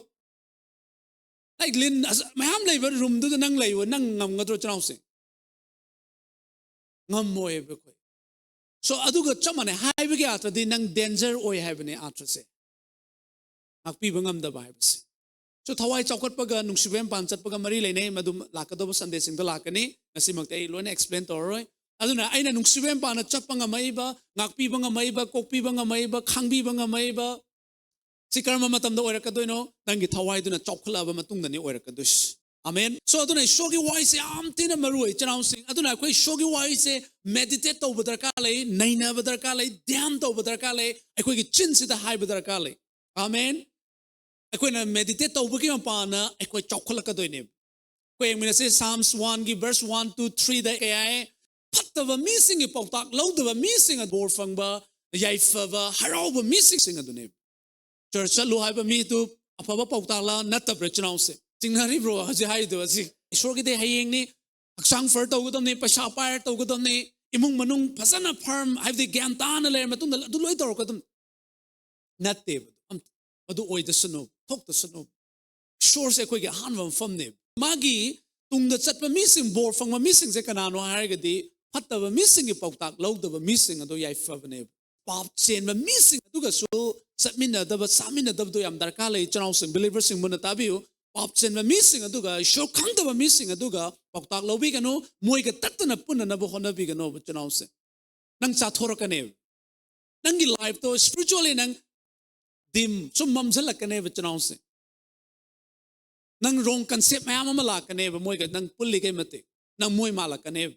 ꯂꯥꯏꯛ ꯂꯤꯟ ꯑꯁ-, ꯃꯌꯥꯝ ꯂꯩꯕ ꯔꯨꯝꯗꯨꯗ ꯅꯪ ꯂꯩꯕ, ꯅꯪ ꯉꯝꯒꯗ꯭ꯔꯣ ꯆꯤꯜ ꯏꯅꯥꯎꯁꯤꯡ? ꯉꯝꯃꯣꯏꯕ ꯑꯩꯈꯣꯏ꯫ So ꯑꯗꯨꯒ ꯆꯞ ꯃꯥꯟꯅꯩ ꯍꯥꯏꯕꯒꯤ ꯑꯥꯔꯊꯗꯤ ꯅꯪ ꯗꯦꯟꯖꯔ ꯑꯣꯏ ꯍꯥꯏꯕꯅꯦ ꯑꯥꯔꯊꯁꯦ, ꯉꯥꯛꯄꯤꯕ ꯉꯝꯗꯕ ꯍꯥꯏꯕꯁꯦ꯫ So ꯊꯋꯥꯏ ꯆꯥꯎꯈꯠꯄꯒ ꯅꯨꯡꯁꯤꯕ ꯌꯥꯝ ꯄꯥꯟ ꯆꯠꯄꯒ ꯃꯔꯤ ꯂꯩꯅꯩ, ꯃꯗꯨ ꯂꯥꯛꯀꯗꯧꯕ ꯁꯟꯗꯦꯁꯤꯡꯗ ꯂꯥꯛꯀꯅꯤ꯫ ꯉꯁꯤꯃꯛꯇꯤ ꯑꯩ ꯂꯣꯏꯅ ꯑꯦꯛꯁꯄ꯭ꯂꯦꯟ ꯇꯧꯔꯔꯣꯏ꯫ ꯑꯗꯨꯅ ꯑꯩꯅ ꯅꯨꯡꯁꯤꯕ ꯌꯥꯝ ꯄꯥꯟꯅ ꯆꯠꯄ ꯉꯝꯃꯛꯏꯕ, ꯉꯥꯛꯄꯤꯕ ꯉꯝꯃꯛꯏꯕ, ꯀꯣꯛꯄꯤꯕ ꯉꯝꯃꯛꯏꯕ, ꯁꯤ ꯀꯔꯝꯕ ꯃꯇꯝꯗ ꯑꯣꯏꯔꯛꯀꯗꯣꯏꯅꯣ? ꯅꯪꯒꯤ ꯊꯋꯥꯏꯗꯨꯅ ꯆꯥꯎꯈꯠꯂꯛꯑꯕ ꯃꯇꯨꯡꯗꯅꯤ ꯑꯣꯏꯔꯛꯀꯗꯣꯏꯁꯤ꯫ ꯑꯃꯦꯟ꯫ So ꯑꯗꯨꯅ ꯏꯁꯣꯔꯒꯤ ꯋꯥꯍꯩꯁꯦ ꯌꯥꯝ ꯊꯤꯅ ꯃꯔꯨ ꯑꯣꯏ ꯆꯤꯜ ꯏꯅꯥꯎꯁꯤꯡ꯫ ꯑꯗꯨꯅ ꯑꯩꯈꯣꯏ ꯏꯁꯣꯔꯒꯤ ꯋꯥꯍꯩꯁꯦ ꯃꯦꯗꯤꯇꯦꯠ ꯇꯧꯕ ꯗꯔꯀꯥꯔ ꯂꯩ, ꯅꯩꯅꯕ ꯗꯔꯀꯥꯔ ꯂꯩ, ꯙ꯭ꯌꯥꯟ ꯇꯧꯕ ꯗꯔꯀꯥꯔ ꯂꯩ, ꯑꯩꯈꯣꯏꯒꯤ ꯆꯤꯟꯁꯤꯗ ꯍꯥꯏꯕ ꯗꯔꯀꯥꯔ ꯂꯩ꯫ ꯑꯃꯦꯟ꯫ ꯑꯩꯈꯣꯏꯅ ꯃꯦꯗꯤꯇꯦꯠ ꯇꯧꯕꯒꯤ ꯃꯄꯥꯟꯅ ꯑꯩꯈꯣꯏ ꯆꯥꯎꯈꯠꯂꯛꯀꯗꯣꯏꯅꯦꯕ꯫ ꯑꯩꯈꯣꯏ ꯌꯦꯡꯃꯤꯟꯅꯁꯦ, Psalms one ꯒꯤ verse one, two, three ꯗ ꯀꯩ ꯍꯥꯏ? ꯐꯠꯇꯕ ꯃꯤꯁꯤꯡꯒꯤ ꯄꯥꯎꯇꯥꯛ ꯂꯧꯗꯕ ꯃꯤꯁꯤꯡ ꯑꯗꯨ ꯕꯣꯔ ꯐꯪꯕ, ꯌꯥꯏꯐꯕ, ꯍꯔꯥꯎꯕ ꯃꯤꯁꯤꯡ ꯑꯗꯨꯅꯦꯕ꯫ ꯆꯔꯆ ꯆꯠꯂꯨ ꯍꯥꯏꯕ ꯃꯤꯗꯨ ꯑꯐꯕ ꯄꯥꯎꯇꯥꯛꯂ ꯅꯠꯇꯕ꯭ꯔꯥ ꯆꯤꯜ ꯏꯅꯥꯎꯁꯦ? ꯆꯤꯡꯅꯔꯤꯕ꯭ꯔꯣ ꯍꯧꯖꯤꯛ ꯍꯥꯏꯔꯤꯗꯣ? ꯍꯧꯖꯤꯛ ꯏꯁꯣꯔꯒꯤꯗꯤ ꯍꯌꯦꯡꯅꯤ, ꯍꯛꯆꯥꯡ ꯐꯔ ꯇꯧꯒꯗꯕꯅꯤ, ꯄꯩꯁꯥ ꯄꯥꯏꯔ ꯇꯧꯒꯗꯕꯅꯤ, ꯏꯃꯨꯡ ꯃꯅꯨꯡ ꯐꯖꯅ ꯐꯥꯔꯝ, ꯍꯥꯏꯕꯗꯤ ꯒ꯭ꯌꯥꯟ ꯇꯥꯅ ꯂꯩꯔ ꯃꯇꯨꯡꯗ ꯑꯗꯨ ꯂꯣꯏ ꯇꯧꯔꯛꯀꯗꯕꯅꯤ? ꯅꯠꯇꯦꯕ꯫ ꯑꯝ-, ꯃꯗꯨ ꯑꯣꯏꯗꯁꯅꯨ, ꯊꯣꯛꯇꯁꯅꯨ꯫ ꯏꯁꯣꯔꯁꯦ ꯑꯩꯈꯣꯏꯒꯤ ꯑꯍꯥꯟꯕ ꯃꯐꯝꯅꯦꯕ꯫ ꯃꯥꯒꯤ ꯇꯨꯡꯗ ꯆꯠꯄ ꯃꯤꯁꯤꯡ, ꯕꯣꯔ ꯐꯪꯕ ꯃꯤꯁꯤꯡꯁꯦ ꯀꯅꯥꯅꯣ ꯍꯥꯏꯔꯒꯗꯤ, ꯐꯠꯇꯕ ꯃꯤꯁꯤꯡꯒꯤ ꯄꯥꯎꯇꯥꯛ ꯂꯧꯗꯕ ꯃꯤꯁꯤꯡ ꯑꯗꯣ ꯌꯥꯏꯐꯕꯅꯦꯕ꯫ ꯄꯥꯞ ꯆꯦꯟꯕ ꯃꯤꯁꯤꯡ ꯑꯗꯨꯒꯁꯨ ꯆꯠꯃꯤꯟꯅꯗꯕ, ꯆꯥꯃꯤꯟꯅꯗꯕꯗꯣ ꯌꯥꯝ ꯗꯔꯀꯥꯔ ꯂꯩ꯫ ꯏꯆꯤꯟ ꯏꯅꯥꯎꯁꯤꯡ, ꯕꯤꯂꯤꯚꯔꯁꯤꯡ, ꯃꯨꯟꯅ ꯇꯥꯕꯤꯌꯨ꯫ ꯄꯥꯞ ꯆꯦꯟꯕ ꯃꯤꯁꯤꯡ ꯑꯗꯨꯒ, ꯏꯁꯣꯔ ꯈꯪꯗꯕ ꯃꯤꯁꯤꯡ ꯑꯗꯨꯒ ꯄꯥꯎꯇꯥꯛ ꯂꯧꯕꯤꯒꯅꯨ꯫ ꯃꯣꯏꯒ ꯇꯠꯇꯅ ꯄꯨꯟꯅꯅꯕ ꯍꯣꯠꯅꯕꯤꯒꯅꯣꯕ, ꯏꯆꯤꯟ ꯏꯅꯥꯎꯁꯤꯡ꯫ ꯅꯪ ꯆꯥꯊꯣꯔꯛꯀꯅꯦꯕ꯫ ꯅꯪꯒꯤ ꯂꯥꯏꯐꯇꯣ spiritually ꯅꯪ ꯗꯤꯝ ꯁꯨꯝ ꯃꯝꯁꯤꯜꯂꯛꯀꯅꯦꯕ, ꯏꯆꯤꯟ ꯏꯅꯥꯎꯁꯤꯡ꯫ ꯅꯪ ꯔꯣꯡ ꯀꯟꯁꯦꯞ ꯃꯌꯥꯝ ꯑꯃ ꯂꯥꯛꯀꯅꯦꯕ, ꯃꯣꯏꯒ ꯅꯪ ꯄꯨꯜꯂꯤꯈꯩ ꯃꯇꯤꯛ ꯅꯪ ꯃꯣꯏ ꯃꯥꯜꯂꯛꯀꯅꯦꯕ꯫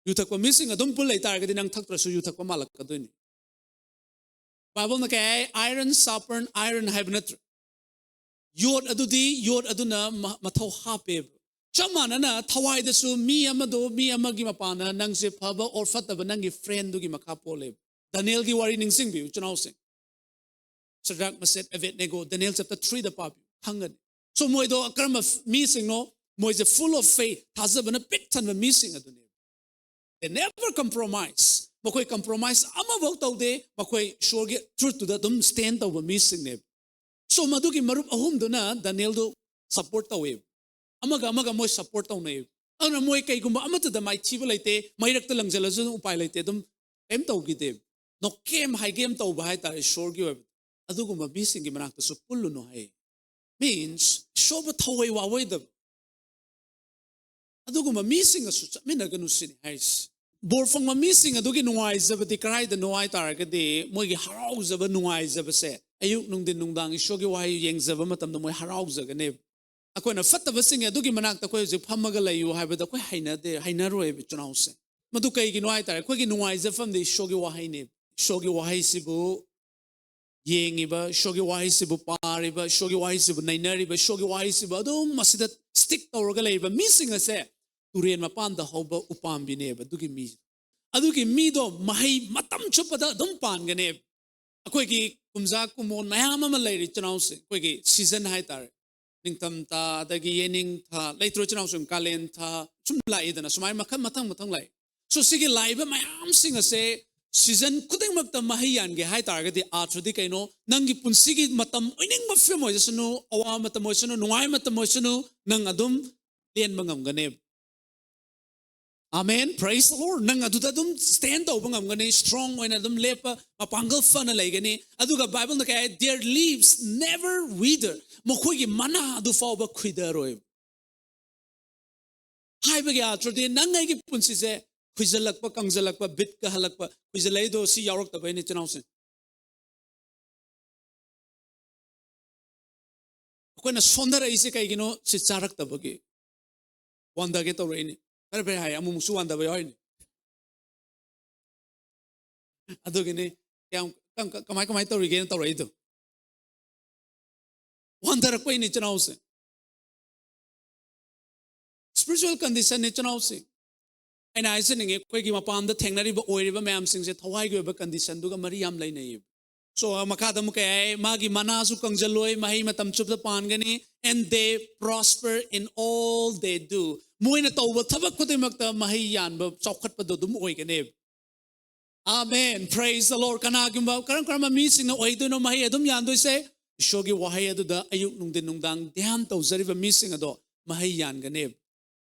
ꯌꯨ ꯊꯛꯄ ꯃꯤꯁꯤꯡ ꯑꯗꯨꯝ ꯄꯨꯜ ꯂꯩꯇꯥꯔꯒꯗꯤ ꯅꯪ ꯊꯛꯇ꯭ꯔꯁꯨ ꯌꯨ ꯊꯛꯄ ꯃꯥꯜꯂꯛꯀꯗꯣꯏꯅꯤ꯫ ꯕꯥꯏꯕꯜꯅ ꯀꯩ ꯍꯥꯏ? Iron sharpen iron ꯍꯥꯏꯕ ꯅꯠꯇ꯭ꯔꯣ? ꯌꯣꯠ ꯑꯗꯨꯗꯤ ꯌꯣꯠ ꯑꯗꯨꯅ ꯃ-, ꯃꯊꯧ ꯍꯥꯞꯄꯦꯕ꯫ ꯆꯞ ꯃꯥꯟꯅꯅ ꯊꯋꯥꯏꯗꯁꯨ ꯃꯤ ꯑꯃꯗꯣ ꯃꯤ ꯑꯃꯒꯤ ꯃꯄꯥꯟꯅ ꯅꯪꯁꯦ ꯐꯕ or ꯐꯠꯇꯕ ꯅꯪꯒꯤ ꯐ꯭ꯔꯦꯟꯗꯨꯒꯤ ꯃꯈꯥ ꯄꯣꯜꯂꯦꯕ꯫ ꯗꯥꯅꯤꯌꯦꯜꯒꯤ ꯋꯥꯔꯤ ꯅꯤꯡꯁꯤꯡꯕꯤꯌꯨ, ꯏꯆꯤꯟ ꯏꯅꯥꯎꯁꯤꯡ꯫ ꯁꯗ꯭ꯔꯛ, ꯃꯦꯁꯦꯛ, ꯑꯕꯦꯗꯅꯦꯒꯣ, ꯗꯥꯅꯤꯌꯦꯜ chapter threeꯗ ꯄꯥꯕꯤꯌꯨ, ꯈꯪꯒꯅꯤ꯫ So ꯃꯣꯏꯗꯣ ꯀꯔꯝꯕ ꯃꯤꯁꯤꯡꯅꯣ? ꯃꯣꯏꯁꯦ full of faith, ꯊꯥꯖꯕꯅ ꯄꯤꯛ ꯊꯟꯕ ꯃꯤꯁꯤꯡ ꯑꯗꯨꯅꯦꯕ꯫ They never compromise. ꯃꯈꯣꯏ compromise ꯑꯃꯐꯥꯎ ꯇꯧꯗꯦ꯫ ꯃꯈꯣꯏ ꯏꯁꯣꯔꯒꯤ truthꯇꯨꯗ ꯑꯗꯨꯝ stand ꯇꯧꯕ ꯃꯤꯁꯤꯡꯅꯦꯕ꯫ So ꯃꯗꯨꯒꯤ ꯃꯔꯨꯞ ꯑꯍꯨꯝꯗꯨꯅ ꯗꯥꯅꯤꯌꯦꯜꯗꯨ support ꯇꯧꯋꯦꯕ꯫ ꯑꯃꯒ ꯑꯃꯒ ꯃꯣꯏ support ꯇꯧꯅꯩꯕ꯫ ꯑꯗꯨꯅ ꯃꯣꯏ ꯀꯩꯒꯨꯝꯕ ꯑꯃꯠꯇꯗ ꯃꯥꯏꯊꯤꯕ ꯂꯩꯇꯦ, ꯃꯩꯔꯛꯇ ꯂꯪꯁꯤꯜꯂꯁꯨ ꯑꯗꯨꯝ ꯎꯄꯥꯏ ꯂꯩꯇꯦ, ꯑꯗꯨꯝ ꯀꯩꯝ ꯇꯧꯈꯤꯗꯦꯕ꯫ ꯅꯣꯀꯦꯝ ꯍꯥꯏꯒꯦꯝ ꯇꯧꯕ ꯍꯥꯏꯇꯥꯔꯦ ꯏꯁꯣꯔꯒꯤ ꯑꯣꯏꯕ꯫ ꯑꯗꯨꯒꯨꯝꯕ ꯃꯤꯁꯤꯡꯒꯤ ꯃꯅꯥꯛꯇꯁꯨ ꯄꯨꯜꯂꯨꯅꯨ ꯍꯥꯏꯌꯦ꯫ Means, ꯏꯁꯣꯔꯕꯨ ꯊꯧꯋꯩ ꯋꯥꯋꯣꯏꯗꯕ ꯑꯗꯨꯒꯨꯝꯕ ꯃꯤꯁꯤꯡꯒꯁꯨ ꯆꯠꯃꯤꯟꯅꯒꯅꯨ ꯁꯤꯅꯤ ꯍꯥꯏꯔꯤꯁꯤ꯫ ꯕꯣꯔ ꯐꯪꯕ ꯃꯤꯁꯤꯡ ꯑꯗꯨꯒꯤ ꯅꯨꯡꯉꯥꯏꯖꯕꯗꯤ ꯀꯗꯥꯏꯗꯅꯣ ꯍꯥꯏ ꯇꯥꯔꯒꯗꯤ, ꯃꯣꯏꯒꯤ ꯍꯔꯥꯎꯖꯕ, ꯅꯨꯡꯉꯥꯏꯖꯕꯁꯦ ꯑꯌꯨꯛ, ꯅꯨꯡꯊꯤꯟ, ꯅꯨꯡꯗꯥꯡ ꯏꯁꯣꯔꯒꯤ ꯋꯥꯍꯩ ꯌꯦꯡꯖꯕ ꯃꯇꯝꯗ ꯃꯣꯏ ꯍꯔꯥꯎꯖꯒꯅꯦꯕ꯫ ꯑꯩꯈꯣꯏꯅ ꯐꯠꯇꯕꯁꯤꯡ ꯑꯗꯨꯒꯤ ꯃꯅꯥꯛꯇ ꯑꯩꯈꯣꯏ ꯍꯧꯖꯤꯛ ꯐꯝꯃꯒ ꯂꯩꯌꯨ ꯍꯥꯏꯕꯗ ꯑꯩꯈꯣꯏ ꯍꯩꯅꯗꯦ, ꯍꯩꯅꯔꯣꯏꯕ, ꯏꯆꯤꯟ ꯏꯅꯥꯎꯁꯦ꯫ ꯃꯗꯨ ꯀꯩꯒꯤꯅꯣ ꯍꯥꯏ ꯇꯥꯔꯦ, ꯑꯩꯈꯣꯏꯒꯤ ꯅꯨꯡꯉꯥꯏꯖꯐꯝꯗꯤ ꯏꯁꯣꯔꯒꯤ ꯋꯥꯍꯩꯅꯦꯕ꯫ ꯏꯁꯣꯔꯒꯤ ꯋꯥꯍꯩꯁꯤꯕꯨ ꯌꯦꯡꯉꯤꯕ, ꯏꯁꯣꯔꯒꯤ ꯋꯥꯍꯩꯁꯤꯕꯨ ꯄꯥꯔꯤꯕ, ꯏꯁꯣꯔꯒꯤ ꯋꯥꯍꯩꯁꯤꯕꯨ ꯅꯩꯅꯔꯤꯕ, ꯏꯁꯣꯔꯒꯤ ꯋꯥꯍꯩꯁꯤꯕꯨ ꯑꯗꯨꯝ ꯃꯁꯤꯗ stick ꯇꯧꯔꯒ ꯂꯩꯔꯤꯕ ꯃꯤꯁꯤꯡ ꯑꯁꯦ ꯇꯨꯔꯦꯟ ꯃꯄꯥꯟꯗ ꯍꯧꯕ ꯎꯄꯥꯝꯕꯤꯅꯦꯕ꯫ ꯑꯗꯨꯒꯤ ꯃꯤ, ꯑꯗꯨꯒꯤ ꯃꯤꯗꯣ ꯃꯍꯩ ꯃꯇꯝ ꯆꯨꯞꯄꯗ ꯑꯗꯨꯝ ꯄꯥꯟꯒꯅꯦꯕ꯫ ꯑꯩꯈꯣꯏꯒꯤ ꯀꯨꯝꯖꯥ ꯀꯨꯝꯑꯣꯟ ꯃꯌꯥꯝ ꯑꯃ ꯂꯩꯔꯤ, ꯏꯆꯤꯟ ꯏꯅꯥꯎꯁꯦ꯫ ꯑꯩꯈꯣꯏꯒꯤ season ꯍꯥꯏꯇꯥꯔꯦ, ꯅꯤꯡꯊꯝ ꯊꯥ, ꯑꯗꯒꯤ ꯌꯦꯅꯤꯡ ꯊꯥ, ꯂꯩꯇ꯭ꯔꯣ, ꯏꯆꯤꯟ ꯏꯅꯥꯎꯁꯤꯡ? ꯀꯥꯂꯦꯟ ꯊꯥ, ꯁꯨꯝ ꯂꯥꯛꯏꯗꯅ, ꯁꯨꯃꯥꯏꯅ ꯃꯈꯜ ꯃꯊꯪ ꯃꯊꯪ ꯂꯥꯛꯏ꯫ So ꯁꯤꯒꯤ ꯂꯥꯛꯏꯕ ꯃꯌꯥꯝꯁꯤꯡ ꯑꯁꯦ season ꯈꯨꯗꯤꯡꯃꯛꯇ ꯃꯍꯩ ꯌꯥꯟꯒꯦ ꯍꯥꯏ ꯇꯥꯔꯒꯗꯤ, ꯑꯥꯔꯊꯗꯤ ꯀꯩꯅꯣ? ꯅꯪꯒꯤ ꯄꯨꯟꯁꯤꯒꯤ ꯃꯇꯝ ꯑꯣꯏꯅꯤꯡꯕ ꯐꯤꯕꯝ ꯑꯣꯏꯁꯅꯨ, ꯑꯋꯥꯕ ꯃꯇꯝ ꯑꯣꯏꯁꯅꯨ, ꯅꯨꯡꯉꯥꯏꯕ ꯃꯇꯝ ꯑꯣꯏꯁꯅꯨ, ꯅꯪ ꯑꯗꯨꯝ ꯂꯦꯟꯕ ꯉꯝꯒꯅꯦꯕ꯫ Amen, praise the Lord. ꯅꯪ ꯑꯗꯨꯗ ꯑꯗꯨꯝ stand ꯇꯧꯕ ꯉꯝꯒꯅꯤ, strong ꯑꯣꯏꯅ ꯑꯗꯨꯝ ꯂꯦꯞꯄ, ꯃꯄꯥꯡꯒꯜ ꯐꯅ ꯂꯩꯒꯅꯤ꯫ ꯑꯗꯨꯒ ꯕꯥꯏꯕꯜꯅ ꯀꯩ ꯍꯥꯏ? "Their leaves never wither." ꯃꯈꯣꯏꯒꯤ ꯃꯅꯥ ꯑꯗꯨ ꯐꯥꯎꯕ ꯈꯨꯏꯗꯔꯣꯏ꯫ ꯍꯥꯏꯕꯒꯤ ꯑꯥꯔꯊꯗꯤ, ꯅꯪ ꯑꯩꯒꯤ ꯄꯨꯟꯁꯤꯁꯦ ꯈꯨꯏꯖꯜꯂꯛꯄ, ꯀꯪꯖꯜꯂꯛꯄ, ꯕꯤꯠ ꯀꯥꯍꯜꯂꯛꯄ, ꯈꯨꯏꯖꯜꯂꯛꯏꯗꯣ ꯁꯤ ꯌꯥꯎꯔꯛꯇꯕꯩꯅꯤ, ꯏꯆꯤꯟ ꯏꯅꯥꯎꯁꯤꯡ꯫ ꯑꯩꯈꯣꯏꯅ ꯁꯣꯟꯊꯔꯛꯏꯁꯦ ꯀꯩꯒꯤꯅꯣ? ꯁꯤ ꯆꯥꯔꯛꯇꯕꯒꯤ꯫ ꯋꯥꯟꯊꯒꯦ ꯇꯧꯔꯛꯏꯅꯤ꯫ ꯐꯔꯦ ꯐꯔꯦ ꯍꯥꯏ, ꯑꯃꯨꯛꯃꯨꯛꯁꯨ ꯋꯥꯟꯊꯕ ꯌꯥꯎꯔꯤꯅꯤ꯫ ꯑꯗꯨꯒꯤꯅꯤ꯫ ꯀꯌꯥꯝ ꯀ- ꯀ- ꯀꯃꯥꯏ ꯀꯃꯥꯏ ꯇꯧꯔꯤꯒꯦꯅ ꯇꯧꯔꯛꯏꯗꯣ? ꯋꯥꯟꯊꯔꯛꯄꯩꯅꯤ, ꯏꯆꯤꯟ ꯏꯅꯥꯎꯁꯦ꯫ Spiritual condition ꯅꯤ, ꯏꯆꯤꯟ ꯏꯅꯥꯎꯁꯦ꯫ ꯑꯩꯅ ꯍꯥꯏꯖꯅꯤꯡꯉꯤ, ꯑꯩꯈꯣꯏꯒꯤ ꯃꯄꯥꯟꯗ ꯊꯦꯡꯅꯔꯤꯕ, ꯑꯣꯏꯔꯤꯕ ꯃꯌꯥꯝꯁꯤꯡꯁꯦ ꯊꯋꯥꯏꯒꯤ ꯑꯣꯏꯕ condition ꯗꯨꯒ ꯃꯔꯤ ꯌꯥꯝ ꯂꯩꯅꯩꯌꯦꯕ꯫ So ꯃꯈꯥꯗ ꯑꯃꯨꯛ ꯀꯩ ꯍꯥꯏ? "ꯃꯥꯒꯤ ꯃꯅꯥꯁꯨ ꯀꯪꯖꯜꯂꯣꯏ, ꯃꯍꯩ ꯃꯇꯝ ꯆꯨꯞꯄꯗ ꯄꯥꯟꯒꯅꯤ, and they prosper in all they do." ꯃꯣꯏꯅ ꯇꯧꯕ ꯊꯕꯛ ꯈꯨꯗꯤꯡꯃꯛꯇ ꯃꯍꯩ ꯌꯥꯟꯕ, ꯆꯥꯎꯈꯠꯄꯗꯣ ꯑꯗꯨꯝ ꯑꯣꯏꯒꯅꯦꯕ꯫ Amen, praise the Lord. ꯀꯅꯥꯒꯨꯝꯕ, ꯀꯔꯝ ꯀꯔꯝꯕ ꯃꯤꯁꯤꯡꯅ ꯑꯣꯏꯗꯣꯏꯅꯣ ꯃꯍꯩ ꯑꯗꯨꯝ ꯌꯥꯟꯗꯣꯏꯁꯦ? ꯏꯁꯣꯔꯒꯤ ꯋꯥꯍꯩ ꯑꯗꯨꯗ ꯑꯌꯨꯛ, ꯅꯨꯡꯊꯤꯟ, ꯅꯨꯡꯗꯥꯡ ꯙ꯭ꯌꯥꯟ ꯇꯧꯖꯔꯤꯕ ꯃꯤꯁꯤꯡ ꯑꯗꯣ ꯃꯍꯩ ꯌꯥꯟꯒꯅꯦꯕ꯫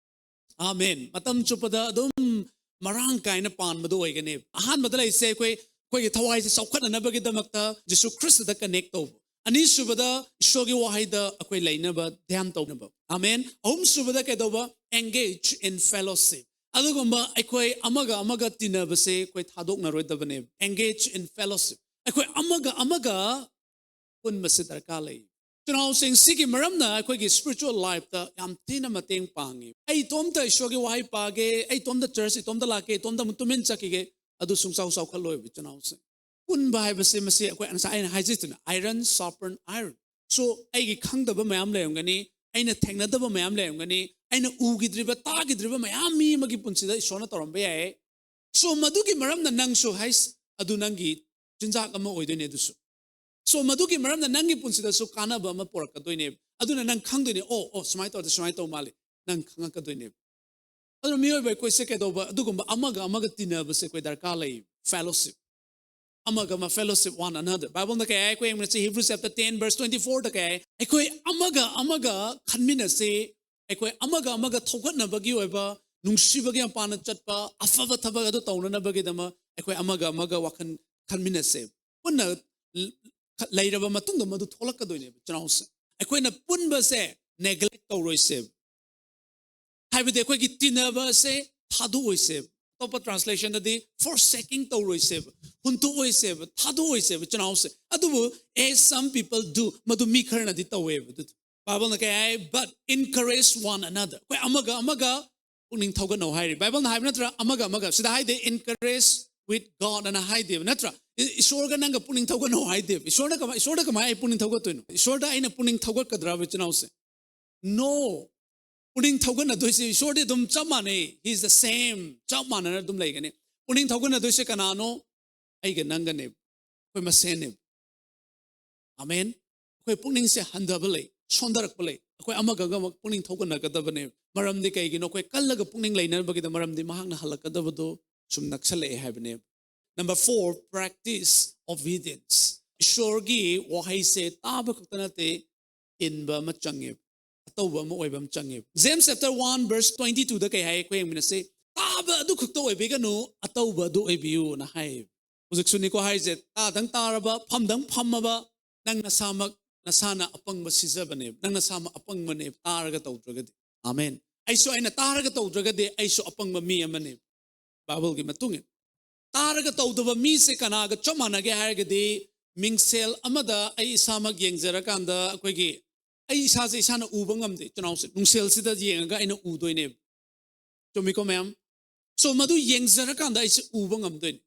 Amen. ꯃꯇꯝ ꯆꯨꯞꯄꯗ ꯑꯗꯨꯝ ꯃꯔꯥꯡ ꯀꯥꯏꯅ ꯄꯥꯟꯕꯗꯨ ꯑꯣꯏꯒꯅꯤ꯫ ꯑꯍꯥꯟꯕꯗ ꯂꯩꯁꯦ ꯑꯩꯈꯣꯏ, ꯑꯩꯈꯣꯏꯒꯤ ꯊꯋꯥꯏꯁꯦ ꯆꯥꯎꯈꯠꯅꯅꯕꯒꯤꯗꯃꯛꯇ ꯖꯤꯁꯨ ꯈ꯭ꯔꯤꯁꯇꯗ connect ꯇꯧꯕ꯫ ꯑꯅꯤꯁꯨꯕꯗ ꯏꯁꯣꯔꯒꯤ ꯋꯥꯍꯩꯗ ꯑꯩꯈꯣꯏ ꯂꯩꯅꯕ ꯙ꯭ꯌꯥꯟ ꯇꯧꯅꯕ꯫ Amen. ꯑꯍꯨꯝꯁꯨꯕꯗ ꯀꯩꯗꯧꯕ? Engage in fellowship. ꯑꯗꯨꯒꯨꯝꯕ ꯑꯩꯈꯣꯏ ꯑꯃꯒ ꯑꯃꯒ ꯇꯤꯟꯅꯕꯁꯦ ꯑꯩꯈꯣꯏ ꯊꯥꯗꯣꯛꯅꯔꯣꯏꯗꯕꯅꯦ꯫ Engage in fellowship. ꯑꯩꯈꯣꯏ ꯑꯃꯒ ꯑꯃꯒ ꯄꯨꯟꯕꯁꯦ ꯗꯔꯀꯥꯔ ꯂꯩ꯫ ꯏꯆꯤꯟ ꯏꯅꯥꯎꯁꯤꯡ, ꯁꯤꯒꯤ ꯃꯔꯝꯅ ꯑꯩꯈꯣꯏꯒꯤ spiritual life ꯇ ꯌꯥꯝ ꯊꯤꯅ ꯃꯇꯦꯡ ꯄꯥꯡꯉꯤ꯫ ꯑꯩ ꯏꯇꯣꯝꯇ ꯏꯁꯣꯔꯒꯤ ꯋꯥꯍꯩ ꯄꯥꯒꯦ, ꯑꯩ ꯏꯇꯣꯝꯇ church ꯏꯇꯣꯝꯇ ꯂꯥꯛꯀꯦ, ꯏꯇꯣꯝꯇ ꯑꯃꯨꯛ ꯇꯨꯃꯤꯟ ꯆꯠꯈꯤꯒꯦ, ꯑꯗꯨ ꯁꯨꯡꯆꯥꯎ ꯆꯥꯎꯈꯠꯂꯣꯏꯕ, ꯏꯆꯤꯟ ꯏꯅꯥꯎꯁꯤꯡ꯫ ꯄꯨꯟꯕ ꯍꯥꯏꯕꯁꯦ, ꯃꯁꯤ ꯑꯩꯈꯣꯏ ꯉꯁꯥꯏ ꯑꯩꯅ ꯍꯥꯏꯖꯗꯨꯅ, iron sharpen iron. So ꯑꯩꯒꯤ ꯈꯪꯗꯕ ꯃꯌꯥꯝ ꯂꯩꯔꯝꯒꯅꯤ, ꯑꯩꯅ ꯊꯦꯡꯅꯗꯕ ꯃꯌꯥꯝ ꯂꯩꯔꯝꯒꯅꯤ, ꯑꯩꯅ ꯎꯈꯤꯗ꯭ꯔꯤꯕ, ꯇꯥꯈꯤꯗ꯭ꯔꯤꯕ ꯃꯌꯥꯝ ꯃꯤ ꯑꯃꯒꯤ ꯄꯨꯟꯁꯤꯗ ꯏꯁꯣꯔꯅ ꯇꯧꯔꯝꯕ ꯌꯥꯏ꯫ So ꯃꯗꯨꯒꯤ ꯃꯔꯝꯅ ꯅꯪꯁꯨ, ꯍꯩꯁ, ꯑꯗꯨ ꯅꯪꯒꯤ ꯆꯤꯟꯖꯥꯛ ꯑꯃ ꯑꯣꯏꯗꯣꯏꯅꯦ ꯑꯗꯨꯁꯨ꯫ So ꯃꯗꯨꯒꯤ ꯃꯔꯝꯅ ꯅꯪꯒꯤ ꯄꯨꯟꯁꯤꯗꯁꯨ ꯀꯥꯟꯅꯕ ꯑꯃ ꯄꯨꯔꯛꯀꯗꯣꯏꯅꯦꯕ꯫ ꯑꯗꯨꯅ ꯅꯪ ꯈꯪꯗꯣꯏꯅꯦ, "ꯑꯣ, ꯑꯣ, ꯁꯨꯃꯥꯏꯅ ꯇꯧꯔꯗꯤ ꯁꯨꯃꯥꯏꯅ ꯇꯧ ꯃꯥꯜꯂꯦ", ꯅꯪ ꯈꯪꯉꯛꯀꯗꯣꯏꯅꯦꯕ꯫ ꯑꯗꯨꯅ ꯃꯤꯑꯣꯏꯕ ꯑꯩꯈꯣꯏꯁꯦ ꯀꯩꯗꯧꯕ, ꯑꯗꯨꯒꯨꯝꯕ ꯑꯃꯒ ꯑꯃꯒ ꯇꯤꯟꯅꯕꯁꯦ ꯑꯩꯈꯣꯏ ꯗꯔꯀꯥꯔ ꯂꯩ꯫ Fellowship, ꯑꯃꯒ ꯑꯃ fellowship one another꯫ ꯕꯥꯏꯕꯜꯅ ꯀꯩ ꯍꯥꯏ? ꯑꯩꯈꯣꯏ ꯌꯦꯡꯕꯗ Hebrews chapter ten verse twenty fourꯗ ꯀꯩ ꯍꯥꯏ? ꯑꯩꯈꯣꯏ ꯑꯃꯒ ꯑꯃꯒ ꯈꯟꯃꯤꯟꯅꯁꯤ꯫ ꯑꯩꯈꯣꯏ ꯑꯃꯒ ꯑꯃꯒ ꯊꯧꯒꯠꯅꯕꯒꯤ ꯑꯣꯏꯕ, ꯅꯨꯡꯁꯤꯕꯒꯤ ꯃꯄꯥꯟꯗ ꯆꯠꯄ ꯑꯐꯕ ꯊꯕꯛ ꯑꯗꯨ ꯇꯧꯅꯅꯕꯒꯤꯗꯃꯛ ꯑꯩꯈꯣꯏ ꯑꯃꯒ ꯑꯃꯒ ꯋꯥꯈꯜ ꯈꯟꯃꯤꯟꯅꯁꯦ꯫ ꯄꯨꯟꯅ ꯂꯩꯔꯕ ꯃꯇꯨꯡꯗ ꯃꯗꯨ ꯊꯣꯛꯂꯛꯀꯗꯣꯏꯅꯦꯕ꯫ ꯆꯤꯜꯅꯥꯎꯁꯦ, ꯑꯩꯈꯣꯏꯅ ꯄꯨꯟꯕꯁꯦ neglect ꯇꯧꯔꯣꯏꯁꯦꯕ꯫ ꯍꯥꯏꯕꯗꯤ ꯑꯩꯈꯣꯏꯒꯤ ꯇꯤꯟꯅꯕ ꯑꯁꯦ ꯊꯥꯗꯣꯛꯑꯣꯏꯁꯦꯕ꯫ ꯑꯇꯣꯞꯄ translationꯗꯗꯤ forsaking ꯇꯧꯔꯣꯏꯁꯦꯕ, ꯍꯨꯟꯗꯣꯛꯑꯣꯏꯁꯦꯕ, ꯊꯥꯗꯣꯛꯑꯣꯏꯁꯦꯕ꯫ ꯆꯤꯜꯅꯥꯎꯁꯦ, ꯑꯗꯨꯕꯨ as some people do, ꯃꯗꯨ ꯃꯤ ꯈꯔꯅꯗꯤ ꯇꯧꯋꯦꯕ꯫ ꯑꯗꯨ ꯕꯥꯏꯕꯜꯅ ꯀꯩ ꯍꯥꯏ? But encourage one another꯫ ꯑꯩꯈꯣꯏ ꯑꯃꯒ ꯑꯃꯒ ꯄꯨꯛꯅꯤꯡ ꯊꯧꯒꯠꯅꯧ ꯍꯥꯏꯔꯤ꯫ ꯕꯥꯏꯕꯜꯅ ꯍꯥꯏꯕ ꯅꯠꯇ꯭ꯔꯥ? ꯑꯃꯒ ꯑꯃꯒ꯫ ꯁꯤꯗ ꯍꯥꯏꯗꯦ encourage with God ꯑꯅ ꯍꯥꯏꯗꯦꯕ, ꯅꯠꯇ꯭ꯔꯥ? ꯏ-, ꯏꯁꯣꯔꯒ ꯅꯪꯒ ꯄꯨꯛꯅꯤꯡ ꯊꯧꯒꯠꯅꯧ ꯍꯥꯏꯗꯦꯕ꯫ ꯏꯁꯣꯔꯅ ꯀꯃꯥꯏ, ꯏꯁꯣꯔꯗ ꯀꯃꯥꯏꯅ ꯑꯩ ꯄꯨꯛꯅꯤꯡ ꯊꯧꯒꯠꯇꯣꯏꯅꯣ? ꯏꯁꯣꯔꯗ ꯑꯩꯅ ꯄꯨꯛꯅꯤꯡ ꯊꯧꯒꯠꯀꯗ꯭ꯔꯕ, ꯏꯆꯤꯟ ꯏꯅꯥꯎꯁꯦ? No꯫ ꯄꯨꯛꯅꯤꯡ ꯊꯧꯒꯠꯅꯗꯣꯏꯁꯦ ꯏꯁꯣꯔꯗꯤ ꯑꯗꯨꯝ ꯆꯞ ꯃꯥꯟꯅꯩ꯫ He is the same꯫ ꯆꯞ ꯃꯥꯟꯅꯅ ꯑꯗꯨꯝ ꯂꯩꯒꯅꯤ꯫ ꯄꯨꯛꯅꯤꯡ ꯊꯧꯒꯠꯅꯗꯣꯏꯁꯦ ꯀꯅꯥꯅꯣ? ꯑꯩꯒ ꯅꯪꯒꯅꯦꯕ꯫ ꯑꯩꯈꯣꯏ ꯃꯁꯦꯟꯅꯦꯕ꯫ ꯑꯃꯦꯟ꯫ ꯑꯩꯈꯣꯏ ꯄꯨꯛꯅꯤꯡꯁꯦ ꯍꯟꯊꯕ ꯂꯩ, ꯁꯣꯟꯊꯔꯛꯄ ꯂꯩ꯫ ꯑꯩꯈꯣꯏ ꯑꯃꯒ ꯑꯃꯒ ꯄꯨꯛꯅꯤꯡ ꯊꯧꯒꯠꯅꯒꯗꯕꯅꯦꯕ꯫ ꯃꯔꯝꯗꯤ ꯀꯩꯒꯤꯅꯣ? ꯑꯩꯈꯣꯏ ꯀꯜꯂꯒ ꯄꯨꯛꯅꯤꯡ ꯂꯩꯅꯕꯒꯤꯗ, ꯃꯔꯝꯗꯤ ꯃꯍꯥꯛꯅ ꯍꯜꯂꯛꯀꯗꯕꯗꯣ ꯁꯨꯝ ꯅꯛꯁꯜꯂꯛꯑꯦ ꯍꯥꯏꯕꯅꯦꯕ꯫ Number four, practice obedience꯫ ꯏꯁꯣꯔꯒꯤ ꯋꯥꯍꯩꯁꯦ ꯇꯥꯕ ꯈꯛꯇ ꯅꯠꯇꯦ, ꯏꯟꯕ ꯑꯃ ꯆꯪꯉꯦꯕ, ꯑꯇꯧꯕ ꯑꯃ ꯑꯣꯏꯕ ꯑꯃ ꯆꯪꯉꯦꯕ꯫ James chapter one verse twenty twoꯗ ꯀꯩ ꯍꯥꯏ? ꯑꯩꯈꯣꯏ ꯌꯦꯡꯃꯤꯟꯅꯁꯤ꯫ ꯇꯥꯕ ꯑꯗꯨ ꯈꯛꯇ ꯑꯣꯏꯕꯤꯒꯅꯨ, ꯑꯇꯧꯕ ꯑꯗꯨ ꯑꯣꯏꯕꯤꯌꯨꯅ ꯍꯥꯏꯌꯦꯕ꯫ ꯍꯧꯖꯤꯛꯁꯨꯅꯤꯀꯣ ꯍꯥꯏꯔꯤꯁꯦ, ꯇꯥꯗꯪ ꯇꯥꯔꯕ, ꯐꯝꯗꯪ ꯐꯝꯃꯕ, ꯅꯪ ꯅꯁꯥꯃꯛ ꯅꯁꯥꯅ ꯑꯄꯪꯕ ꯁꯤꯖꯕꯅꯦꯕ꯫ ꯅꯪ ꯅꯁꯥꯃꯛ ꯑꯄꯪꯕꯅꯦꯕ, ꯇꯥꯔꯒ ꯇꯧꯗ꯭ꯔꯒꯗꯤ꯫ ꯑꯃꯦꯟ꯫ ꯑꯩꯁꯨ, ꯑꯩꯅ ꯇꯥꯔꯒ ꯇꯧꯗ꯭ꯔꯒꯗꯤ ꯑꯩꯁꯨ ꯑꯄꯪꯕ ꯃꯤ ꯑꯃꯅꯦꯕ, ꯕꯥꯏꯕꯜꯒꯤ ꯃꯇꯨꯡ ꯏꯟꯅ꯫ ꯇꯥꯔꯒ ꯇꯧꯗꯕ ꯃꯤꯁꯦ ꯀꯅꯥꯒ ꯆꯞ ꯃꯥꯟꯅꯒꯦ ꯍꯥꯏꯔꯒꯗꯤ, ꯃꯤꯡꯁꯦꯜ ꯑꯃꯗ ꯑꯩ ꯏꯁꯥꯃꯛ ꯌꯦꯡꯖꯔꯀꯥꯟꯗ ꯑꯩꯈꯣꯏꯒꯤ, ꯑꯩ ꯏꯁꯥꯁꯦ ꯏꯁꯥꯅ ꯎꯕ ꯉꯝꯗꯦ꯫ ꯆꯤꯜꯅꯥꯎꯁꯦ, ꯅꯨꯡꯁꯦꯜꯁꯤꯗ ꯌꯦꯡꯉꯒ ꯑꯩꯅ ꯎꯗꯣꯏꯅꯦꯕ꯫ ꯆꯨꯝꯃꯤꯀꯣ ꯃꯌꯥꯝ? So, ꯃꯗꯨ ꯌꯦꯡꯖꯔꯀꯥꯟꯗ ꯑꯩꯁꯦ ꯎꯕ ꯉꯝꯗꯣꯏꯅꯦ꯫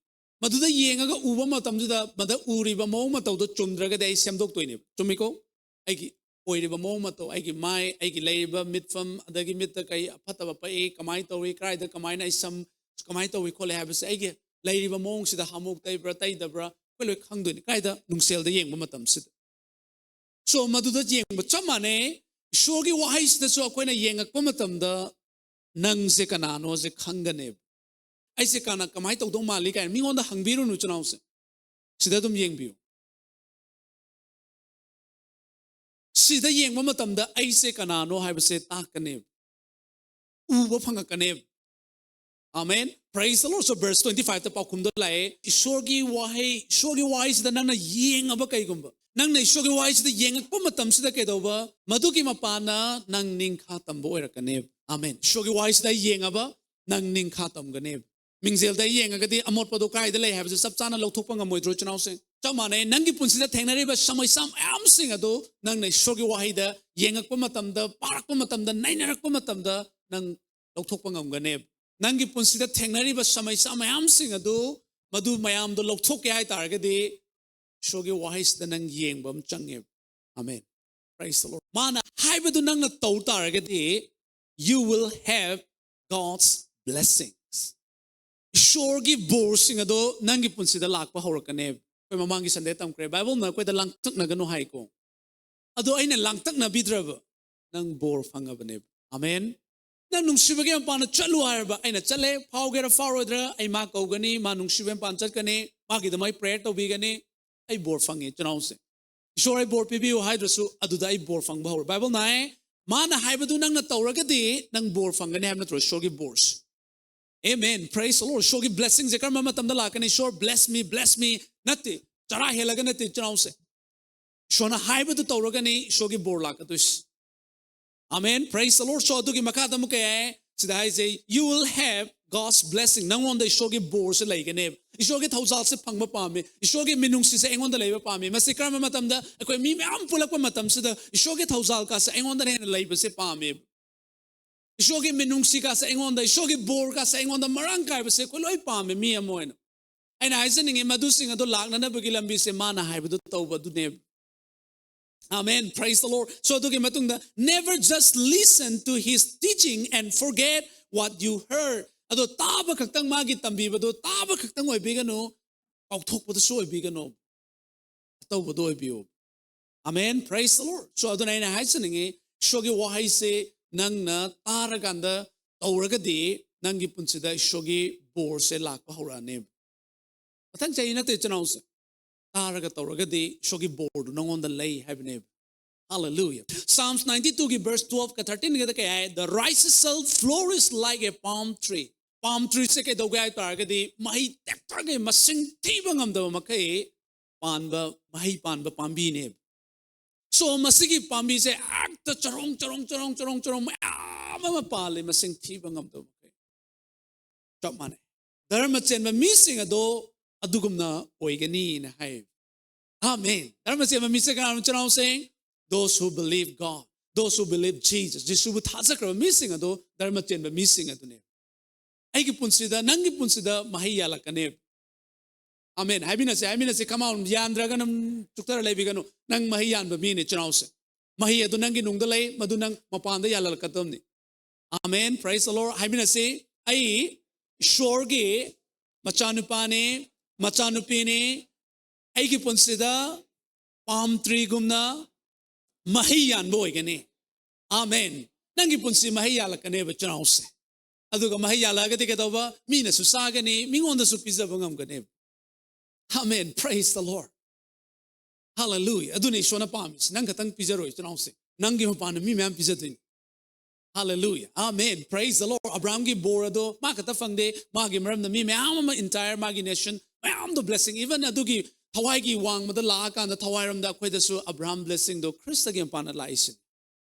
ꯃꯗꯨꯗ ꯌꯦꯡꯉꯒ ꯎꯕ ꯃꯇꯝꯗꯨꯗ ꯃꯗ ꯎꯔꯤꯕ ꯃꯑꯣꯡ ꯃꯇꯧꯗꯣ ꯆꯨꯝꯗ꯭ꯔꯒꯗꯤ ꯑꯩ ꯁꯦꯝꯗꯣꯛꯇꯣꯏꯅꯦꯕ꯫ ꯆꯨꯝꯃꯤꯀꯣ? ꯑꯩꯒꯤ ꯑꯣꯏꯔꯤꯕ ꯃꯑꯣꯡ ꯃꯇꯧ, ꯑꯩꯒꯤ ꯃꯥꯏ, ꯑꯩꯒꯤ ꯂꯩꯔꯤꯕ ꯃꯤꯠꯐꯝ, ꯑꯗꯒꯤ ꯃꯤꯠꯇ ꯀꯩ ꯑꯐꯠꯇꯕ ꯄꯛꯏ, ꯀꯃꯥꯏꯅ ꯇꯧꯏ, ꯀꯗꯥꯏꯗ ꯀꯃꯥꯏꯅ ꯑꯩ ꯁꯝ ꯀꯃꯥꯏꯅ ꯇꯧꯏ ꯈꯣꯠꯂꯤ ꯍꯥꯏꯕꯁꯦ, ꯑꯩꯒꯤ ꯂꯩꯔꯤꯕ ꯃꯑꯣꯡꯁꯤꯗ ꯍꯥꯃꯨꯛ ꯇꯩꯕ꯭ꯔꯥ ꯇꯩꯗꯕ꯭ꯔꯥ ꯑꯩꯈꯣꯏ ꯂꯣꯏ ꯈꯪꯗꯣꯏꯅꯤ꯫ ꯀꯥꯏꯗ? ꯅꯨꯡꯁꯦꯜꯗ ꯌꯦꯡꯕ ꯃꯇꯝꯁꯤꯗ꯫ So, ꯃꯗꯨꯗ ꯌꯦꯡꯕ ꯆꯞ ꯃꯥꯟꯅꯩ꯫ ꯏꯁꯣꯔꯒꯤ ꯋꯥꯍꯩꯁꯤꯗꯁꯨ ꯑꯩꯈꯣꯏꯅ ꯌꯦꯡꯉꯛꯄ ꯃꯇꯝꯗ, ꯅꯪꯁꯦ ꯀꯅꯥꯅꯣꯁꯦ ꯈꯪꯒꯅꯦꯕ꯫ ꯑꯩꯁꯦ ꯀꯅꯥ, ꯀꯃꯥꯏꯅ ꯇꯧꯗꯧ ꯃꯥꯜꯂꯤ ꯀꯥꯏꯅ ꯃꯤꯉꯣꯟꯗ ꯍꯪꯕꯤꯔꯨꯅꯨ, ꯏꯆꯤꯟ ꯏꯅꯥꯎꯁꯦ꯫ ꯁꯤꯗ ꯑꯗꯨꯝ ꯌꯦꯡꯕꯤꯌꯨ꯫ ꯁꯤꯗ ꯌꯦꯡꯕ ꯃꯇꯝꯗ ꯑꯩꯁꯦ ꯀꯅꯥꯅꯣ ꯍꯥꯏꯕꯁꯦ ꯇꯥꯛꯀꯅꯦꯕ, ꯎꯕ ꯐꯪꯉꯛꯀꯅꯦꯕ꯫ Amen. Praise the Lord. So verse twenty five ꯇ ꯄꯥꯎꯈꯨꯝꯗꯣ ꯂꯥꯛꯑꯦ꯫ ꯏꯁꯣꯔꯒꯤ ꯋꯥꯍꯩ, ꯏꯁꯣꯔꯒꯤ ꯋꯥꯍꯩꯁꯤꯗ ꯅꯪꯅ ꯌꯦꯡꯉꯕ ꯀꯩꯒꯨꯝꯕ, ꯅꯪꯅ ꯏꯁꯣꯔꯒꯤ ꯋꯥꯍꯩꯁꯤꯗ ꯌꯦꯡꯉꯛꯄ ꯃꯇꯝꯁꯤꯗ ꯀꯩꯗꯧꯕ? ꯃꯗꯨꯒꯤ ꯃꯄꯥꯟꯅ ꯅꯪ ꯅꯤꯡꯈꯥ ꯇꯝꯕ ꯑꯣꯏꯔꯛꯀꯅꯦꯕ꯫ Amen. ꯏꯁꯣꯔꯒꯤ ꯋꯥꯍꯩꯁꯤꯗ ꯌꯦꯡꯉꯕ ꯅꯪ ꯅꯤꯡꯈꯥ ꯇꯝꯒꯅꯦꯕ꯫ ꯃꯤꯡꯖꯦꯜꯗ ꯌꯦꯡꯉꯒꯗꯤ ꯑꯃꯣꯠꯄꯗꯣ ꯀꯥꯏꯗ ꯂꯩ ꯍꯥꯏꯕꯁꯦ ꯆꯞ ꯆꯥꯅ ꯂꯧꯊꯣꯛꯄ ꯉꯝꯃꯣꯏꯗ꯭ꯔꯣ, ꯏꯆꯤꯟ ꯏꯅꯥꯎꯁꯤꯡ? ꯆꯞ ꯃꯥꯟꯅꯩ꯫ ꯅꯪꯒꯤ ꯄꯨꯟꯁꯤꯗ ꯊꯦꯡꯅꯔꯤꯕ ꯁꯃꯁ꯭ꯌꯥ ꯃꯌꯥꯝꯁꯤꯡ ꯑꯗꯨ ꯅꯪꯅ ꯏꯁꯣꯔꯒꯤ ꯋꯥꯍꯩꯗ ꯌꯦꯡꯉꯛꯄ ꯃꯇꯝꯗ, ꯄꯥꯔꯛꯄ ꯃꯇꯝꯗ, ꯅꯩꯅꯔꯛꯄ ꯃꯇꯝꯗ ꯅꯪ ꯂꯧꯊꯣꯛꯄ ꯉꯝꯒꯅꯦꯕ꯫ ꯅꯪꯒꯤ ꯄꯨꯟꯁꯤꯗ ꯊꯦꯡꯅꯔꯤꯕ ꯁꯃꯁ꯭ꯌꯥ ꯃꯌꯥꯝꯁꯤꯡ ꯑꯗꯨ, ꯃꯗꯨ ꯃꯌꯥꯝꯗꯣ ꯂꯧꯊꯣꯛꯀꯦ ꯍꯥꯏ ꯇꯥꯔꯒꯗꯤ ꯏꯁꯣꯔꯒꯤ ꯋꯥꯍꯩꯁꯤꯗ ꯅꯪ ꯌꯦꯡꯕ ꯑꯃ ꯆꯪꯉꯦꯕ꯫ Amen. Praise the Lord. ꯃꯥꯅ ꯍꯥꯏꯕꯗꯨ ꯅꯪꯅ ꯇꯧ ꯇꯥꯔꯒꯗꯤ, you will have God's blessings. ꯏꯁꯣꯔꯒꯤ ꯕꯣꯔꯁꯤꯡ ꯑꯗꯣ ꯅꯪꯒꯤ ꯄꯨꯟꯁꯤꯗ ꯂꯥꯛꯄ ꯍꯧꯔꯛꯀꯅꯦꯕ꯫ ꯑꯩꯈꯣꯏ ꯃꯃꯥꯡꯒꯤ ꯁꯟꯗꯦ ꯇꯝꯈ꯭ꯔꯦ, ꯕꯥꯏꯕꯜꯅ ꯑꯩꯈꯣꯏꯗ ꯂꯥꯡꯇꯛꯅꯒꯅꯨ ꯍꯥꯏꯀꯣ꯫ ꯑꯗꯣ ꯑꯩꯅ ꯂꯥꯡꯇꯛꯅꯕꯤꯗ꯭ꯔꯕ, ꯅꯪ ꯕꯣꯔ ꯐꯪꯉꯕꯅꯦꯕ꯫ Amen. ꯅꯪ ꯅꯨꯡꯁꯤꯕꯒꯤ ꯃꯄꯥꯟꯗ ꯆꯠꯂꯨ ꯍꯥꯏꯔꯕ, ꯑꯩꯅ ꯆꯠꯂꯦ, ꯐꯥꯎꯒꯦꯔꯥ ꯐꯥꯎꯔꯣꯏꯗ꯭ꯔꯥ, ꯑꯩ ꯃꯥ ꯀꯧꯒꯅꯤ, ꯃꯥ ꯅꯨꯡꯁꯤꯕꯒꯤ ꯃꯄꯥꯟ ꯆꯠꯀꯅꯤ, ꯃꯥꯒꯤꯗꯃꯛ ꯑꯩ ꯄ꯭ꯔꯦꯌꯔ ꯇꯧꯕꯤꯒꯅꯤ, ꯑꯩ ꯕꯣꯔ ꯐꯪꯉꯦ, ꯏꯆꯤꯟ ꯏꯅꯥꯎꯁꯦ꯫ ꯏꯁꯣꯔ, ꯑꯩ ꯕꯣꯔ ꯄꯤꯕꯤꯌꯨ ꯍꯥꯏꯗ꯭ꯔꯁꯨ ꯑꯗꯨꯗ ꯑꯩ ꯕꯣꯔ ꯐꯪꯕ ꯍꯧꯔꯦ꯫ ꯕꯥꯏꯕꯜꯅ ꯍꯥꯏ, ꯃꯥꯅ ꯍꯥꯏꯕꯗꯨ ꯅꯪꯅ ꯇꯧꯔꯒꯗꯤ ꯅꯪ ꯕꯣꯔ ꯐꯪꯒꯅꯤ ꯍꯥꯏꯕ ꯅꯠꯇ꯭ꯔꯣ? ꯏꯁꯣꯔꯒꯤ ꯕꯣꯔꯁꯦ꯫ Amen. Praise the Lord. ꯏꯁꯣꯔꯒꯤ blessingꯁꯦ ꯀꯔꯝꯕ ꯃꯇꯝꯗ ꯂꯥꯛꯀꯅꯤ? ꯏꯁꯣꯔ, bless me, bless me ꯅꯠꯇꯦ, ꯆꯔꯥ ꯍꯦꯜꯂꯒ ꯅꯠꯇꯦ, ꯏꯆꯤꯟ ꯏꯅꯥꯎꯁꯦ꯫ ꯏꯁꯣꯔꯅ ꯍꯥꯏꯕꯗꯨ ꯇꯧꯔꯒꯅꯤ ꯏꯁꯣꯔꯒꯤ ꯕꯣꯔ ꯂꯥꯛꯀꯗꯣꯏꯁꯦ꯫ Amen. Praise the Lord. So ꯑꯗꯨꯒꯤ ꯃꯈꯥꯗ ꯑꯃꯨꯛ ꯀꯩ ꯍꯥꯏ? ꯁꯤꯗ ꯍꯥꯏꯁꯦ, you will have God's blessing. ꯅꯪꯉꯣꯟꯗ ꯏꯁꯣꯔꯒꯤ ꯕꯣꯔꯁꯦ ꯂꯩꯒꯅꯦꯕ꯫ ꯏꯁꯣꯔꯒꯤ ꯊꯧꯖꯥꯜꯁꯦ ꯐꯪꯕ ꯄꯥꯝꯃꯤ, ꯏꯁꯣꯔꯒꯤ ꯃꯤꯅꯨꯡꯁꯤꯁꯦ ꯑꯩꯉꯣꯟꯗ ꯂꯩꯕ ꯄꯥꯝꯃꯤ꯫ ꯃꯁꯤ ꯀꯔꯝꯕ ꯃꯇꯝꯗ? ꯑꯩꯈꯣꯏ ꯃꯤ ꯃꯌꯥꯝ ꯄꯨꯜꯂꯛꯄ ꯃꯇꯝꯁꯤꯗ ꯏꯁꯣꯔꯒꯤ ꯊꯧꯖꯥꯜ ꯀꯥꯁꯦ ꯑꯩꯉꯣꯟꯗꯅ ꯍꯦꯟꯅ ꯂꯩꯕꯁꯦ ꯄꯥꯝꯃꯦꯕ꯫ ꯏꯁꯣꯔꯒꯤ ꯃꯤꯅꯨꯡꯁꯤ ꯀꯥꯁꯦ ꯑꯩꯉꯣꯟꯗ, ꯏꯁꯣꯔꯒꯤ ꯕꯣꯔ ꯀꯥꯁꯦ ꯑꯩꯉꯣꯟꯗ ꯃꯔꯥꯡ ꯀꯥꯏꯕꯁꯦ ꯑꯩꯈꯣꯏ ꯂꯣꯏ ꯄꯥꯝꯃꯦ, ꯃꯤ ꯑꯃ ꯑꯣꯏꯅ꯫ ꯑꯩꯅ ꯍꯥꯏꯖꯅꯤꯡꯉꯤ, ꯃꯗꯨꯁꯤꯡ ꯑꯗꯣ ꯂꯥꯛꯅꯅꯕꯒꯤ ꯂꯝꯕꯤꯁꯦ ꯃꯥꯅ ꯍꯥꯏꯕꯗꯨ ꯇꯧꯕ ꯑꯗꯨꯅꯦꯕ꯫ Amen. Praise the Lord. So ꯑꯗꯨꯒꯤ ꯃꯇꯨꯡꯗ, never just listen to his teaching and forget what you heard. ꯑꯗꯣ ꯇꯥꯕ ꯈꯛꯇꯪ, ꯃꯥꯒꯤ ꯇꯝꯕꯤꯕꯗꯣ ꯇꯥꯕ ꯈꯛꯇꯪ ꯑꯣꯏꯕꯤꯒꯅꯨ, ꯀꯥꯎꯊꯣꯛꯄꯗꯁꯨ ꯑꯣꯏꯕꯤꯒꯅꯨ, ꯑꯇꯧꯕꯗꯣ ꯑꯣꯏꯕꯤꯌꯨ꯫ Amen. Praise the Lord. So ꯑꯗꯨꯅ ꯑꯩꯅ ꯍꯥꯏꯖꯅꯤꯡꯉꯤ, ꯏꯁꯣꯔꯒꯤ ꯋꯥꯍꯩꯁꯦ ꯅꯪꯅ ꯇꯥꯔꯀꯥꯟꯗ ꯇꯧꯔꯒꯗꯤ ꯅꯪꯒꯤ ꯄꯨꯟꯁꯤꯗ ꯏꯁꯣꯔꯒꯤ ꯕꯣꯔꯁꯦ ꯂꯥꯛꯄ ꯍꯧꯔꯛꯑꯅꯦꯕ꯫ ꯃꯊꯪ ꯆꯍꯤ ꯅꯠꯇꯦ, ꯏꯆꯤꯟ ꯏꯅꯥꯎꯁꯦ, ꯇꯥꯔꯒ ꯇꯧꯔꯒꯗꯤ ꯏꯁꯣꯔꯒꯤ ꯕꯣꯔꯗꯨ ꯅꯪꯉꯣꯟꯗ ꯂꯩ ꯍꯥꯏꯕꯅꯦꯕ꯫ Hallelujah. Psalms ninety two ꯒꯤ verse twelve ꯀ thirteen ꯒꯗ ꯀꯩ ꯍꯥꯏ? "The righteous shall flourish like a palm tree." Palm tree ꯁꯦ ꯀꯩꯗꯧꯒꯦ ꯍꯥꯏ ꯇꯥꯔꯒꯗꯤ ꯃꯍꯩ ꯇꯦꯛꯊꯒꯩ ꯃꯁꯤꯡ ꯊꯤꯕ ꯉꯝꯗꯕ ꯃꯈꯩ ꯄꯥꯟꯕ, ꯃꯍꯩ ꯄꯥꯟꯕ ꯄꯥꯝꯕꯤꯅꯦꯕ꯫ So ꯃꯁꯤꯒꯤ ꯄꯥꯝꯕꯤꯁꯦ ꯍꯦꯛꯇ ꯆꯔꯣꯡ ꯆꯔꯣꯡ ꯆꯔꯣꯡ ꯆꯔꯣꯡ ꯆꯔꯣꯡ ꯃꯌꯥꯝ ꯑꯃ ꯄꯥꯜꯂꯤ, ꯃꯁꯤꯡ ꯊꯤꯕ ꯉꯝꯗꯕ ꯃꯈꯩ꯫ ꯆꯞ ꯃꯥꯟꯅꯩ꯫ ꯙꯔꯃ ꯆꯦꯟꯕ ꯃꯤꯁꯤꯡ ꯑꯗꯣ ꯑꯗꯨꯒꯨꯝꯅ ꯑꯣꯏꯒꯅꯤꯅ ꯍꯥꯏ꯫ Amen. ꯙꯔꯃ ꯆꯦꯟꯕ ꯃꯤꯁꯦ ꯀꯅꯥꯅꯣ, ꯏꯆꯤꯟ ꯏꯅꯥꯎꯁꯤꯡ? Those who believe God, those who believe Jesus. ꯖꯤꯁꯨꯕꯨ ꯊꯥꯖꯈ꯭ꯔꯕ ꯃꯤꯁꯤꯡ ꯑꯗꯣ ꯙꯔꯃ ꯆꯦꯟꯕ ꯃꯤꯁꯤꯡ ꯑꯗꯨꯅꯦ꯫ ꯑꯩꯒꯤ ꯄꯨꯟꯁꯤꯗ, ꯅꯪꯒꯤ ꯄꯨꯟꯁꯤꯗ ꯃꯍꯩ ꯌꯥꯜꯂꯛꯀꯅꯦꯕ꯫ Amen. ꯍꯥꯏꯃꯤꯟꯅꯁꯦ, ꯍꯥꯏꯃꯤꯟꯅꯁꯦ꯫ Come on. ꯌꯥꯟꯗ꯭ꯔꯒꯅ ꯆꯨꯛꯊꯔ ꯂꯩꯕꯤꯒꯅꯨ꯫ ꯅꯪ ꯃꯍꯩ ꯌꯥꯟꯕ ꯃꯤꯅꯦ, ꯏꯆꯤꯟ ꯏꯅꯥꯎꯁꯦ꯫ ꯃꯍꯩ ꯑꯗꯨ ꯅꯪꯒꯤ ꯅꯨꯡꯗ ꯂꯩ, ꯃꯗꯨ ꯅꯪ ꯃꯄꯥꯟꯗ ꯌꯥꯜꯍꯜꯂꯛꯀꯗꯕꯅꯤ꯫ Amen. Praise the Lord. ꯍꯥꯏꯃꯤꯟꯅꯁꯤ꯫ ꯑꯩ ꯏꯁꯣꯔꯒꯤ ꯃꯆꯥꯅꯨꯄꯥꯅꯤ, ꯃꯆꯥꯅꯨꯄꯤꯅꯤ꯫ ꯑꯩꯒꯤ ꯄꯨꯟꯁꯤꯗ palm tree ꯒꯨꯝꯅ ꯃꯍꯩ ꯌꯥꯟꯕ ꯑꯣꯏꯒꯅꯤ꯫ Amen. ꯅꯪꯒꯤ ꯄꯨꯟꯁꯤ ꯃꯍꯩ ꯌꯥꯜꯂꯛꯀꯅꯦꯕ, ꯏꯆꯤꯟ ꯏꯅꯥꯎꯁꯦ꯫ ꯑꯗꯨꯒ ꯃꯍꯩ ꯌꯥꯜꯂꯛꯑꯒꯗꯤ ꯀꯩꯗꯧꯕ? ꯃꯤꯅꯁꯨ ꯆꯥꯒꯅꯤ, ꯃꯤꯉꯣꯟꯗꯁꯨ ꯄꯤꯖꯕ ꯉꯝꯒꯅꯦꯕ꯫ Amen. Praise the Lord. Hallelujah. ꯑꯗꯨꯅ ꯏꯁꯣꯔꯅ ꯄꯥꯝꯃꯤꯁꯦ꯫ ꯅꯪ ꯈꯛꯇꯪ ꯄꯤꯖꯔꯣꯏ, ꯏꯆꯤꯟ ꯏꯅꯥꯎꯁꯦ꯫ ꯅꯪꯒꯤ ꯃꯄꯥꯟꯗ ꯃꯤ ꯃꯌꯥꯝ ꯄꯤꯖꯗꯣꯏꯅꯤ꯫ Hallelujah. Amen. Praise the Lord. ꯑꯕ꯭ꯔꯥꯍꯝꯒꯤ ꯕꯣꯔ ꯑꯗꯣ ꯃꯥ ꯈꯛꯇ ꯐꯪꯗꯦ꯫ ꯃꯥꯒꯤ ꯃꯔꯝꯅ ꯃꯤ ꯃꯌꯥꯝ ꯑꯃ, entire ꯃꯥꯒꯤ nation ꯃꯌꯥꯝꯗꯣ blessing, even ꯑꯗꯨꯒꯤ ꯊꯋꯥꯏꯒꯤ ꯋꯥꯡꯃꯗ ꯂꯥꯛꯑꯀꯥꯟꯗ ꯊꯋꯥꯏꯔꯣꯝꯗ ꯑꯩꯈꯣꯏꯗꯁꯨ ꯑꯕ꯭ꯔꯥꯍꯝ blessing ꯗꯣ ꯈ꯭ꯔꯤꯁꯇꯒꯤ ꯃꯄꯥꯟꯗ ꯂꯥꯛꯏꯁꯤꯅꯤ꯫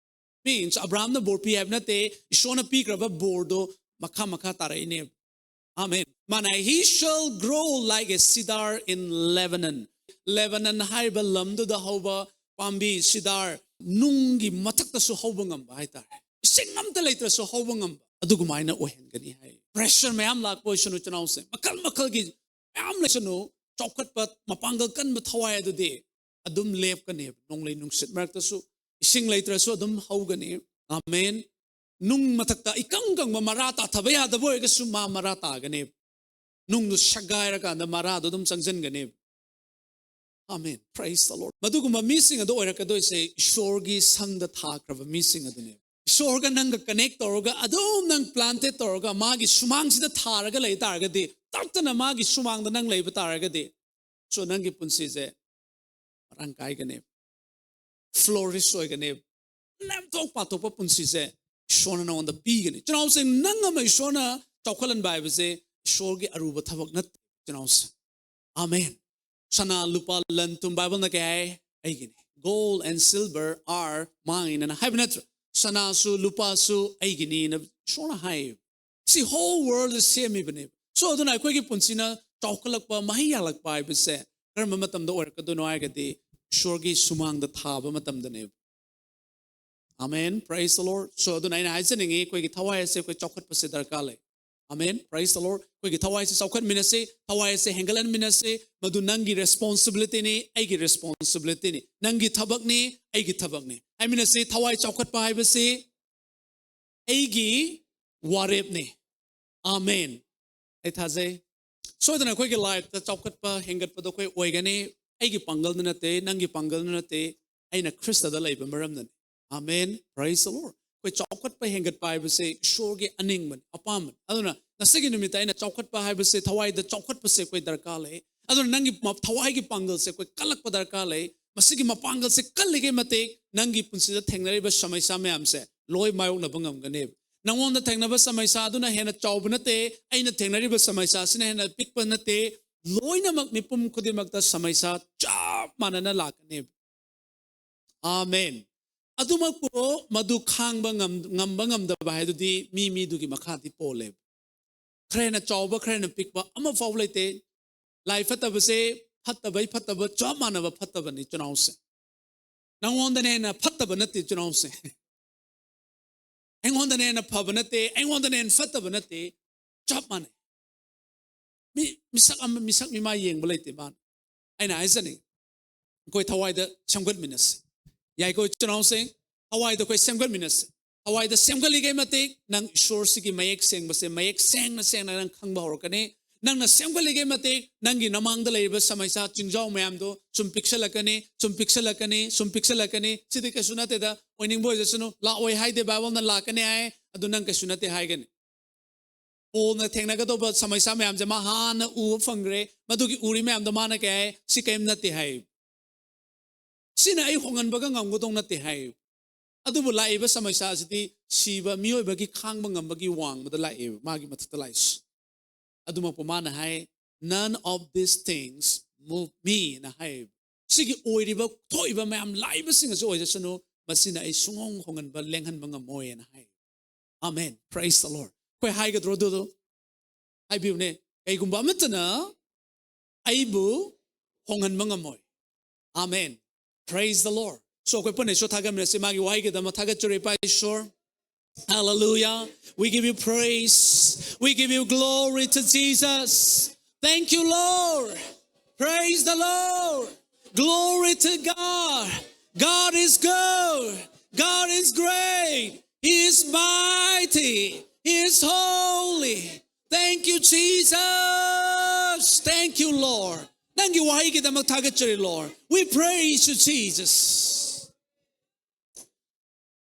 Means ꯑꯕ꯭ꯔꯥꯍꯝꯅ ꯕꯣꯔ ꯄꯤ ꯍꯥꯏꯕ ꯅꯠꯇꯦ, ꯏꯁꯣꯔꯅ ꯄꯤꯈ꯭ꯔꯕ ꯕꯣꯔꯗꯣ ꯃꯈꯥ ꯃꯈꯥ ꯇꯥꯔꯛꯏꯅꯦꯕ꯫ Amen. ꯃꯥꯅ ꯍꯥꯏ, "He shall grow like a cedar in Lebanon." Lebanon ꯍꯥꯏꯔꯤꯕ ꯂꯝꯗꯨꯗ ꯍꯧꯕ ꯄꯥꯝꯕꯤ ꯁꯤꯗꯥꯔ, ꯅꯨꯡꯒꯤ ꯃꯊꯛꯇꯁꯨ ꯍꯧꯕ ꯉꯝꯕ ꯍꯥꯏꯇꯥꯔꯦ꯫ ꯏꯁꯤꯡ ꯑꯝꯇ ꯂꯩꯇ꯭ꯔꯁꯨ ꯍꯧꯕ ꯉꯝꯕ, ꯑꯗꯨꯒꯨꯃꯥꯏꯅ ꯑꯣꯏꯍꯟꯒꯅꯤ ꯍꯥꯏ꯫ Pressure ꯃꯌꯥꯝ ꯂꯥꯛꯄ ꯑꯣꯏꯁꯅꯨ, ꯏꯆꯤꯟ ꯏꯅꯥꯎꯁꯦ, ꯃꯈꯜ ꯃꯈꯜꯒꯤ ꯃꯌꯥꯝ ꯂꯩꯁꯅꯨ, ꯆꯥꯎꯈꯠꯄ, ꯃꯄꯥꯡꯒꯜ ꯀꯟꯕ ꯊꯋꯥꯏ ꯑꯗꯨꯗꯤ ꯑꯗꯨꯝ ꯂꯦꯞꯀꯅꯦꯕ꯫ ꯅꯣꯡꯂꯩ ꯅꯨꯡꯁꯤꯠ ꯃꯔꯛꯇꯁꯨ, ꯏꯁꯤꯡ ꯂꯩꯇ꯭ꯔꯁꯨ ꯑꯗꯨꯝ ꯍꯧꯒꯅꯤ꯫ Amen. ꯅꯨꯡ ꯃꯊꯛꯇ ꯏꯀꯪ ꯀꯪꯕ ꯃꯔꯥ ꯇꯥꯊꯕ ꯌꯥꯗꯕ ꯑꯣꯏꯔꯒꯁꯨ ꯃꯥ ꯃꯔꯥ ꯇꯥꯒꯅꯦꯕ꯫ ꯅꯨꯡꯗꯨ ꯁꯦꯒꯥꯏꯔꯀꯥꯟꯗ ꯃꯔꯥꯗꯣ ꯑꯗꯨꯝ ꯆꯪꯁꯤꯟꯒꯅꯦꯕ꯫ Amen. Praise the Lord. ꯃꯗꯨꯒꯨꯝꯕ ꯃꯤꯁꯤꯡ ꯑꯗꯨ ꯑꯣꯏꯔꯛꯀꯗꯣꯏꯁꯦ ꯏꯁꯣꯔꯒꯤ ꯁꯪꯗ ꯊꯥꯈ꯭ꯔꯕ ꯃꯤꯁꯤꯡ ꯑꯗꯨꯅꯦꯕ꯫ ꯏꯁꯣꯔꯒ ꯅꯪꯒ connect ꯇꯧꯔꯒ ꯑꯗꯨꯝ ꯅꯪ planted ꯇꯧꯔꯒ ꯃꯥꯒꯤ ꯁꯨꯃꯥꯡꯁꯤꯗ ꯊꯥꯔꯒ ꯂꯩ ꯇꯥꯔꯒꯗꯤ, ꯇꯠꯇꯅ ꯃꯥꯒꯤ ꯁꯨꯃꯥꯡꯗ ꯅꯪ ꯂꯩꯕ ꯇꯥꯔꯒꯗꯤ, so ꯅꯪꯒꯤ ꯄꯨꯟꯁꯤꯁꯦ ꯃꯔꯥꯡ ꯀꯥꯏꯒꯅꯦꯕ, flourish ꯑꯣꯏꯒꯅꯦꯕ, ꯂꯦꯝꯊꯣꯛ ꯄꯥꯊꯣꯛꯄ ꯄꯨꯟꯁꯤꯁꯦ ꯏꯁꯣꯔꯅ ꯅꯉꯣꯟꯗ ꯄꯤꯒꯅꯤ꯫ ꯏꯆꯤꯟ ꯏꯅꯥꯎꯁꯤꯡ, ꯅꯪ ꯑꯃ ꯏꯁꯣꯔꯅ ꯆꯥꯎꯈꯠꯍꯟꯕ ꯍꯥꯏꯕꯁꯦ ꯏꯁꯣꯔꯒꯤ ꯑꯔꯨꯕ ꯊꯕꯛ ꯅꯠꯇꯦ, ꯏꯆꯤꯟ ꯏꯅꯥꯎꯁꯤꯡ꯫ ꯑꯥꯃꯦꯟ꯫ ꯁꯅꯥ ꯂꯨꯄꯥ ꯂꯟ ꯊꯨꯝ ꯕꯥꯏꯕꯜꯅ ꯀꯩ ꯍꯥꯏ? ꯑꯩꯒꯤꯅꯤ꯫ Gold and silver are mine ꯑꯅ ꯍꯥꯏꯕ ꯅꯠꯇ꯭ꯔꯣ? ꯁꯅꯥꯁꯨ ꯂꯨꯄꯥꯁꯨ ꯑꯩꯒꯤꯅꯤꯅ ꯏꯁꯣꯔꯅ ꯍꯥꯏꯌꯦꯕ꯫ ꯁꯤ whole world ꯁꯦꯝꯃꯤꯕꯅꯦꯕ꯫ So ꯑꯗꯨꯅ ꯑꯩꯈꯣꯏꯒꯤ ꯄꯨꯟꯁꯤꯅ ꯆꯥꯎꯈꯠꯂꯛꯄ, ꯃꯍꯩ ꯌꯥꯜꯂꯛꯄ ꯍꯥꯏꯕꯁꯦ ꯀꯔꯝꯕ ꯃꯇꯝꯗ ꯑꯣꯏꯔꯛꯀꯗꯣꯏꯅꯣ ꯍꯥꯏꯔꯒꯗꯤ, ꯏꯁꯣꯔꯒꯤ ꯁꯨꯃꯥꯡꯗ ꯊꯥꯕ ꯃꯇꯝꯗꯅꯦꯕ꯫ Amen, praise the Lord. So ꯑꯗꯨꯅ ꯑꯩꯅ ꯍꯥꯏꯖꯅꯤꯡꯉꯤ, ꯑꯩꯈꯣꯏꯒꯤ ꯊꯋꯥꯏ ꯑꯁꯦ ꯑꯩꯈꯣꯏ ꯆꯥꯎꯈꯠꯄꯁꯦ ꯗꯔꯀꯥꯔ ꯂꯩ꯫ Amen, praise the Lord. ꯑꯩꯈꯣꯏꯒꯤ ꯊꯋꯥꯏꯁꯦ ꯆꯥꯎꯈꯠꯃꯤꯟꯅꯁꯤ, ꯊꯋꯥꯏ ꯑꯁꯦ ꯍꯦꯟꯒꯠꯍꯟꯃꯤꯟꯅꯁꯤ꯫ ꯃꯗꯨ ꯅꯪꯒꯤ responsibilityꯅꯤ, ꯑꯩꯒꯤ responsibilityꯅꯤ, ꯅꯪꯒꯤ ꯊꯕꯛꯅꯤ, ꯑꯩꯒꯤ ꯊꯕꯛꯅꯤ꯫ ꯍꯥꯏꯃꯤꯟꯅꯁꯤ, ꯊꯋꯥꯏ ꯆꯥꯎꯈꯠꯄ ꯍꯥꯏꯕꯁꯤ ꯑꯩꯒꯤ ꯋꯥꯔꯦꯞꯅꯤ꯫ Amen꯫ ꯑꯩ ꯊꯥꯖꯩ, ꯁꯣꯏꯗꯅ ꯑꯩꯈꯣꯏꯒꯤ lifeꯇ ꯆꯥꯎꯈꯠꯄ, ꯍꯦꯟꯒꯠꯄꯗꯣ ꯑꯩꯈꯣꯏ ꯑꯣꯏꯒꯅꯤ꯫ ꯑꯩꯒꯤ ꯄꯥꯡꯒꯜꯅ ꯅꯠꯇꯦ, ꯅꯪꯒꯤ ꯄꯥꯡꯒꯜꯅ ꯅꯠꯇꯦ, ꯑꯩꯅ ꯈ꯭ꯔꯤꯁꯇꯗ ꯂꯩꯕ ꯃꯔꯝꯅꯅꯤ꯫ Amen, praise the Lord꯫ ꯑꯩꯈꯣꯏ ꯆꯥꯎꯈꯠꯄ ꯍꯦꯟꯒꯠꯄ ꯍꯥꯏꯕꯁꯦ ꯏꯁꯣꯔꯒꯤ ꯑꯅꯤꯡꯕꯅꯤ, ꯑꯄꯥꯝꯕꯅꯤ꯫ ꯑꯗꯨꯅ ꯉꯁꯤꯒꯤ ꯅꯨꯃꯤꯠꯇ ꯑꯩꯅ ꯆꯥꯎꯈꯠꯄ ꯍꯥꯏꯕꯁꯦ, ꯊꯋꯥꯏꯗ ꯆꯥꯎꯈꯠꯄꯁꯦ ꯑꯩꯈꯣꯏ ꯗꯔꯀꯥꯔ ꯂꯩ꯫ ꯑꯗꯨꯅ ꯅꯪꯒꯤ ꯃ-, ꯊꯋꯥꯏꯒꯤ ꯄꯥꯡꯒꯜꯁꯦ ꯑꯩꯈꯣꯏ ꯀꯜꯂꯛꯄ ꯗꯔꯀꯥꯔ ꯂꯩ꯫ ꯃꯁꯤꯒꯤ ꯃꯄꯥꯡꯒꯜꯁꯦ ꯀꯜꯂꯤꯉꯩ ꯃꯇꯤꯛ ꯅꯪꯒꯤ ꯄꯨꯟꯁꯤꯗ ꯊꯦꯡꯅꯔꯤꯕ ꯁꯃꯁ꯭ꯌꯥ ꯃꯌꯥꯝꯁꯦ ꯂꯣꯏ ꯃꯥꯌꯣꯛꯅꯕ ꯉꯝꯒꯅꯦꯕ꯫ ꯅꯉꯣꯟꯗ ꯊꯦꯡꯅꯕ ꯁꯃꯁ꯭ꯌꯥ ꯑꯗꯨꯅ ꯍꯦꯟꯅ ꯆꯥꯎꯕ ꯅꯠꯇꯦ, ꯑꯩꯅ ꯊꯦꯡꯅꯔꯤꯕ ꯁꯃꯁ꯭ꯌꯥ ꯑꯁꯤꯅ ꯍꯦꯟꯅ ꯄꯤꯛꯄ ꯅꯠꯇꯦ꯫ ꯂꯣꯏꯅꯃꯛ ꯃꯤꯄꯨꯝ ꯈꯨꯗꯤꯡꯃꯛꯇ ꯁꯃꯁ꯭ꯌꯥ ꯆꯞ ꯃꯥꯟꯅꯅ ꯂꯥꯛꯀꯅꯦꯕ꯫ Amen꯫ ꯑꯗꯨꯃꯛꯄꯨ ꯃꯗꯨ ꯈꯥꯡꯕ ꯉꯝ-, ꯉꯝꯕ ꯉꯝꯗꯕ ꯍꯥꯏꯗꯨꯗꯤ ꯃꯤ ꯃꯤꯗꯨꯒꯤ ꯃꯈꯥꯗꯤ ꯄꯣꯜꯂꯦꯕ꯫ ꯈꯔ ꯍꯦꯟꯅ ꯆꯥꯎꯕ, ꯈꯔ ꯍꯦꯟꯅ ꯄꯤꯛꯄ ꯑꯃꯐꯥꯎ ꯂꯩꯇꯦ꯫ ꯂꯥꯏ ꯐꯠꯇꯕꯁꯦ ꯐꯠꯇꯕꯩ ꯐꯠꯇꯕ ꯆꯞ ꯃꯥꯟꯅꯕ ꯐꯠꯇꯕꯅꯤ, ꯏꯆꯤꯟ ꯏꯅꯥꯎꯁꯦ꯫ ꯅꯉꯣꯟꯗꯅ ꯍꯦꯟꯅ ꯐꯠꯇꯕ ꯅꯠꯇꯦ, ꯏꯆꯤꯟ ꯏꯅꯥꯎꯁꯦ꯫ ꯑꯩꯉꯣꯟꯗꯅ ꯍꯦꯟꯅ ꯐꯕ ꯅꯠꯇꯦ, ꯑꯩꯉꯣꯟꯗꯅ ꯍꯦꯟꯅ ꯐꯠꯇꯕ ꯅꯠꯇꯦ, ꯆꯞ ꯃꯥꯟꯅꯩ꯫ ꯃꯤ, ꯃꯤꯁꯛ ꯑꯃ, ꯃꯤꯁꯛ ꯃꯤꯃꯥꯏ ꯌꯦꯡꯕ ꯂꯩꯇꯦ ꯃꯥꯅ꯫ ꯑꯩꯅ ꯍꯥꯏꯖꯅꯤꯡꯉꯤ, ꯑꯩꯈꯣꯏ ꯊꯋꯥꯏꯗ ꯁꯦꯝꯒꯠꯃꯤꯟꯅꯁꯤ꯫ ꯌꯥꯏꯀꯣ, ꯏꯆꯤꯟ ꯏꯅꯥꯎꯁꯤꯡ? ꯊꯋꯥꯏꯗ ꯑꯩꯈꯣꯏ ꯁꯦꯝꯒꯠꯃꯤꯟꯅꯁꯤ꯫ ꯊꯋꯥꯏꯗ ꯁꯦꯝꯒꯠꯂꯤꯉꯩ ꯃꯇꯤꯛ ꯅꯪ ꯏꯁꯣꯔꯁꯤꯒꯤ ꯃꯌꯦꯛ ꯁꯦꯡꯕꯁꯦ, ꯃꯌꯦꯛ ꯁꯦꯡꯅ ꯁꯦꯡꯅ ꯅꯪ ꯈꯪꯕ ꯍꯧꯔꯛꯀꯅꯤ꯫ ꯅꯪꯅ ꯁꯦꯝꯒꯠꯂꯤꯉꯩ ꯃꯇꯤꯛ ꯅꯪꯒꯤ ꯅꯃꯥꯡꯗ ꯂꯩꯔꯤꯕ ꯁꯃꯁ꯭ꯌꯥ ꯆꯤꯡꯖꯥꯎ ꯃꯌꯥꯝꯗꯣ ꯁꯨꯝ ꯄꯤꯛꯁꯜꯂꯛꯀꯅꯤ, ꯁꯨꯝ ꯄꯤꯛꯁꯜꯂꯛꯀꯅꯤ, ꯁꯨꯝ ꯄꯤꯛꯁꯜꯂꯛꯀꯅꯤ꯫ ꯁꯤꯗꯤ ꯀꯩꯁꯨ ꯅꯠꯇꯦꯗ, ꯑꯣꯏꯅꯤꯡꯕ ꯑꯣꯏꯖꯁꯅꯨ, ꯂꯥꯛꯑꯣꯏ ꯍꯥꯏꯗꯦ ꯕꯥꯏꯕꯜꯅ, ꯂꯥꯛꯀꯅꯤ ꯍꯥꯏ꯫ ꯑꯗꯨ ꯅꯪ ꯀꯩꯁꯨ ꯅꯠꯇꯦ ꯍꯥꯏꯒꯅꯤ꯫ ꯄꯣꯜꯅ ꯊꯦꯡꯅꯒꯗꯧꯕ ꯁꯃꯁ꯭ꯌꯥ ꯃꯌꯥꯝꯁꯦ ꯃꯥ ꯍꯥꯟꯅ ꯎꯕ ꯐꯪꯈ꯭ꯔꯦ꯫ ꯃꯗꯨꯒꯤ ꯎꯔꯤ ꯃꯌꯥꯝꯗꯣ ꯃꯥꯅ ꯀꯩ ꯍꯥꯏ? ꯁꯤ ꯀꯔꯤꯝ ꯅꯠꯇꯦ ꯍꯥꯏ꯫ ꯁꯤꯅ ꯑꯩ ꯍꯣꯡꯍꯟꯕꯒ ꯉꯝꯒꯗꯧ ꯅꯠꯇꯦ ꯍꯥꯏ꯫ ꯑꯗꯨꯕꯨ ꯂꯥꯛꯏꯕ ꯁꯃꯁ꯭ꯌꯥ ꯑꯁꯤꯗꯤ ꯁꯤꯕ ꯃꯤꯑꯣꯏꯕꯒꯤ ꯈꯥꯡꯕ ꯉꯝꯕꯒꯤ ꯋꯥꯡꯃꯗ ꯂꯥꯛꯑꯦꯕ, ꯃꯥꯒꯤ ꯃꯊꯛꯇ ꯂꯥꯛꯏꯁꯤ꯫ ꯑꯗꯨꯃꯛꯄꯨ ꯃꯥꯅ ꯍꯥꯏ, "None of these things move me" ꯅ ꯍꯥꯏ꯫ ꯁꯤꯒꯤ ꯑꯣꯏꯔꯤꯕ ꯊꯣꯛꯏꯕ ꯃꯌꯥꯝ ꯂꯥꯛꯏꯕꯁꯤꯡ ꯑꯁꯤ ꯑꯣꯏꯖꯁꯅꯨ, ꯃꯁꯤꯅ ꯑꯩ ꯁꯨꯡꯍꯣꯡ ꯍꯣꯡꯍꯟꯕ, ꯂꯦꯡꯍꯟꯕ ꯉꯝꯃꯣꯏꯅ ꯍꯥꯏ꯫ Amen. Praise the Lord. ꯑꯩꯈꯣꯏ ꯍꯥꯏꯒꯗ꯭ꯔꯣ ꯑꯗꯨꯗꯣ? ꯍꯥꯏꯕꯤꯌꯨꯅꯦ꯫ ꯀꯩꯒꯨꯝꯕ ꯑꯃꯠꯇꯅ ꯑꯩꯕꯨ ꯍꯣꯡꯍꯟꯕ ꯉꯝꯃꯣꯏ꯫ Amen. Praise the Lord. So ꯑꯩꯈꯣꯏ ꯄꯨꯟꯅ ꯏꯁꯣꯔ ꯊꯥꯒꯠꯃꯤꯟꯅꯁꯤ, ꯃꯥꯒꯤ ꯋꯥꯍꯩꯒꯤꯗꯃꯛ ꯊꯥꯒꯠꯆꯔꯤ ꯏꯄꯥ ꯏꯁꯣꯔ꯫ Hallelujah. We give you praise. We give you glory to Jesus. Thank you, Lord. Praise the Lord. Glory to God. God is good. God is great. He is mighty. He is holy. Thank you, Jesus. Thank you, Lord. ꯅꯪꯒꯤ ꯋꯥꯍꯩꯒꯤꯗꯃꯛ ꯊꯥꯒꯠꯆꯔꯤ, Lord. We praise you, Jesus.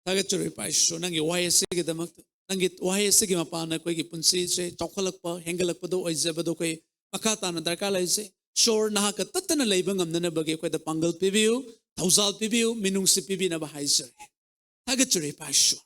ꯊꯥꯒꯠꯆꯔꯤ ꯏꯄꯥ ꯏꯁꯣꯔ, ꯅꯪꯒꯤ ꯋꯥꯍꯩ ꯑꯁꯤꯒꯤꯗꯃꯛꯇ꯫ ꯅꯪꯒꯤ ꯋꯥꯍꯩ ꯑꯁꯤꯒꯤ ꯃꯄꯥꯟꯅ ꯑꯩꯈꯣꯏꯒꯤ ꯄꯨꯟꯁꯤꯁꯦ ꯆꯥꯎꯈꯠꯂꯛꯄ, ꯍꯦꯟꯒꯠꯂꯛꯄꯗ ꯑꯣꯏꯖꯕꯗꯣ ꯑꯩꯈꯣꯏ ꯃꯈꯥ ꯇꯥꯅ ꯗꯔꯀꯥꯔ ꯂꯩꯖꯩ꯫ ꯏꯁꯣꯔ ꯅꯍꯥꯛꯀ ꯇꯠꯇꯅ ꯂꯩꯕ ꯉꯝꯅꯅꯕꯒꯤ ꯑꯩꯈꯣꯏꯗ ꯄꯥꯡꯒꯜ ꯄꯤꯕꯤꯌꯨ, ꯊꯧꯖꯥꯜ ꯄꯤꯕꯤꯌꯨ, ꯃꯤꯅꯨꯡꯁꯤ ꯄꯤꯕꯤꯅꯕ ꯍꯥꯏꯖꯔꯤ꯫ ꯊꯥꯒꯠꯆꯔꯤ ꯏꯄꯥ ꯏꯁꯣꯔ꯫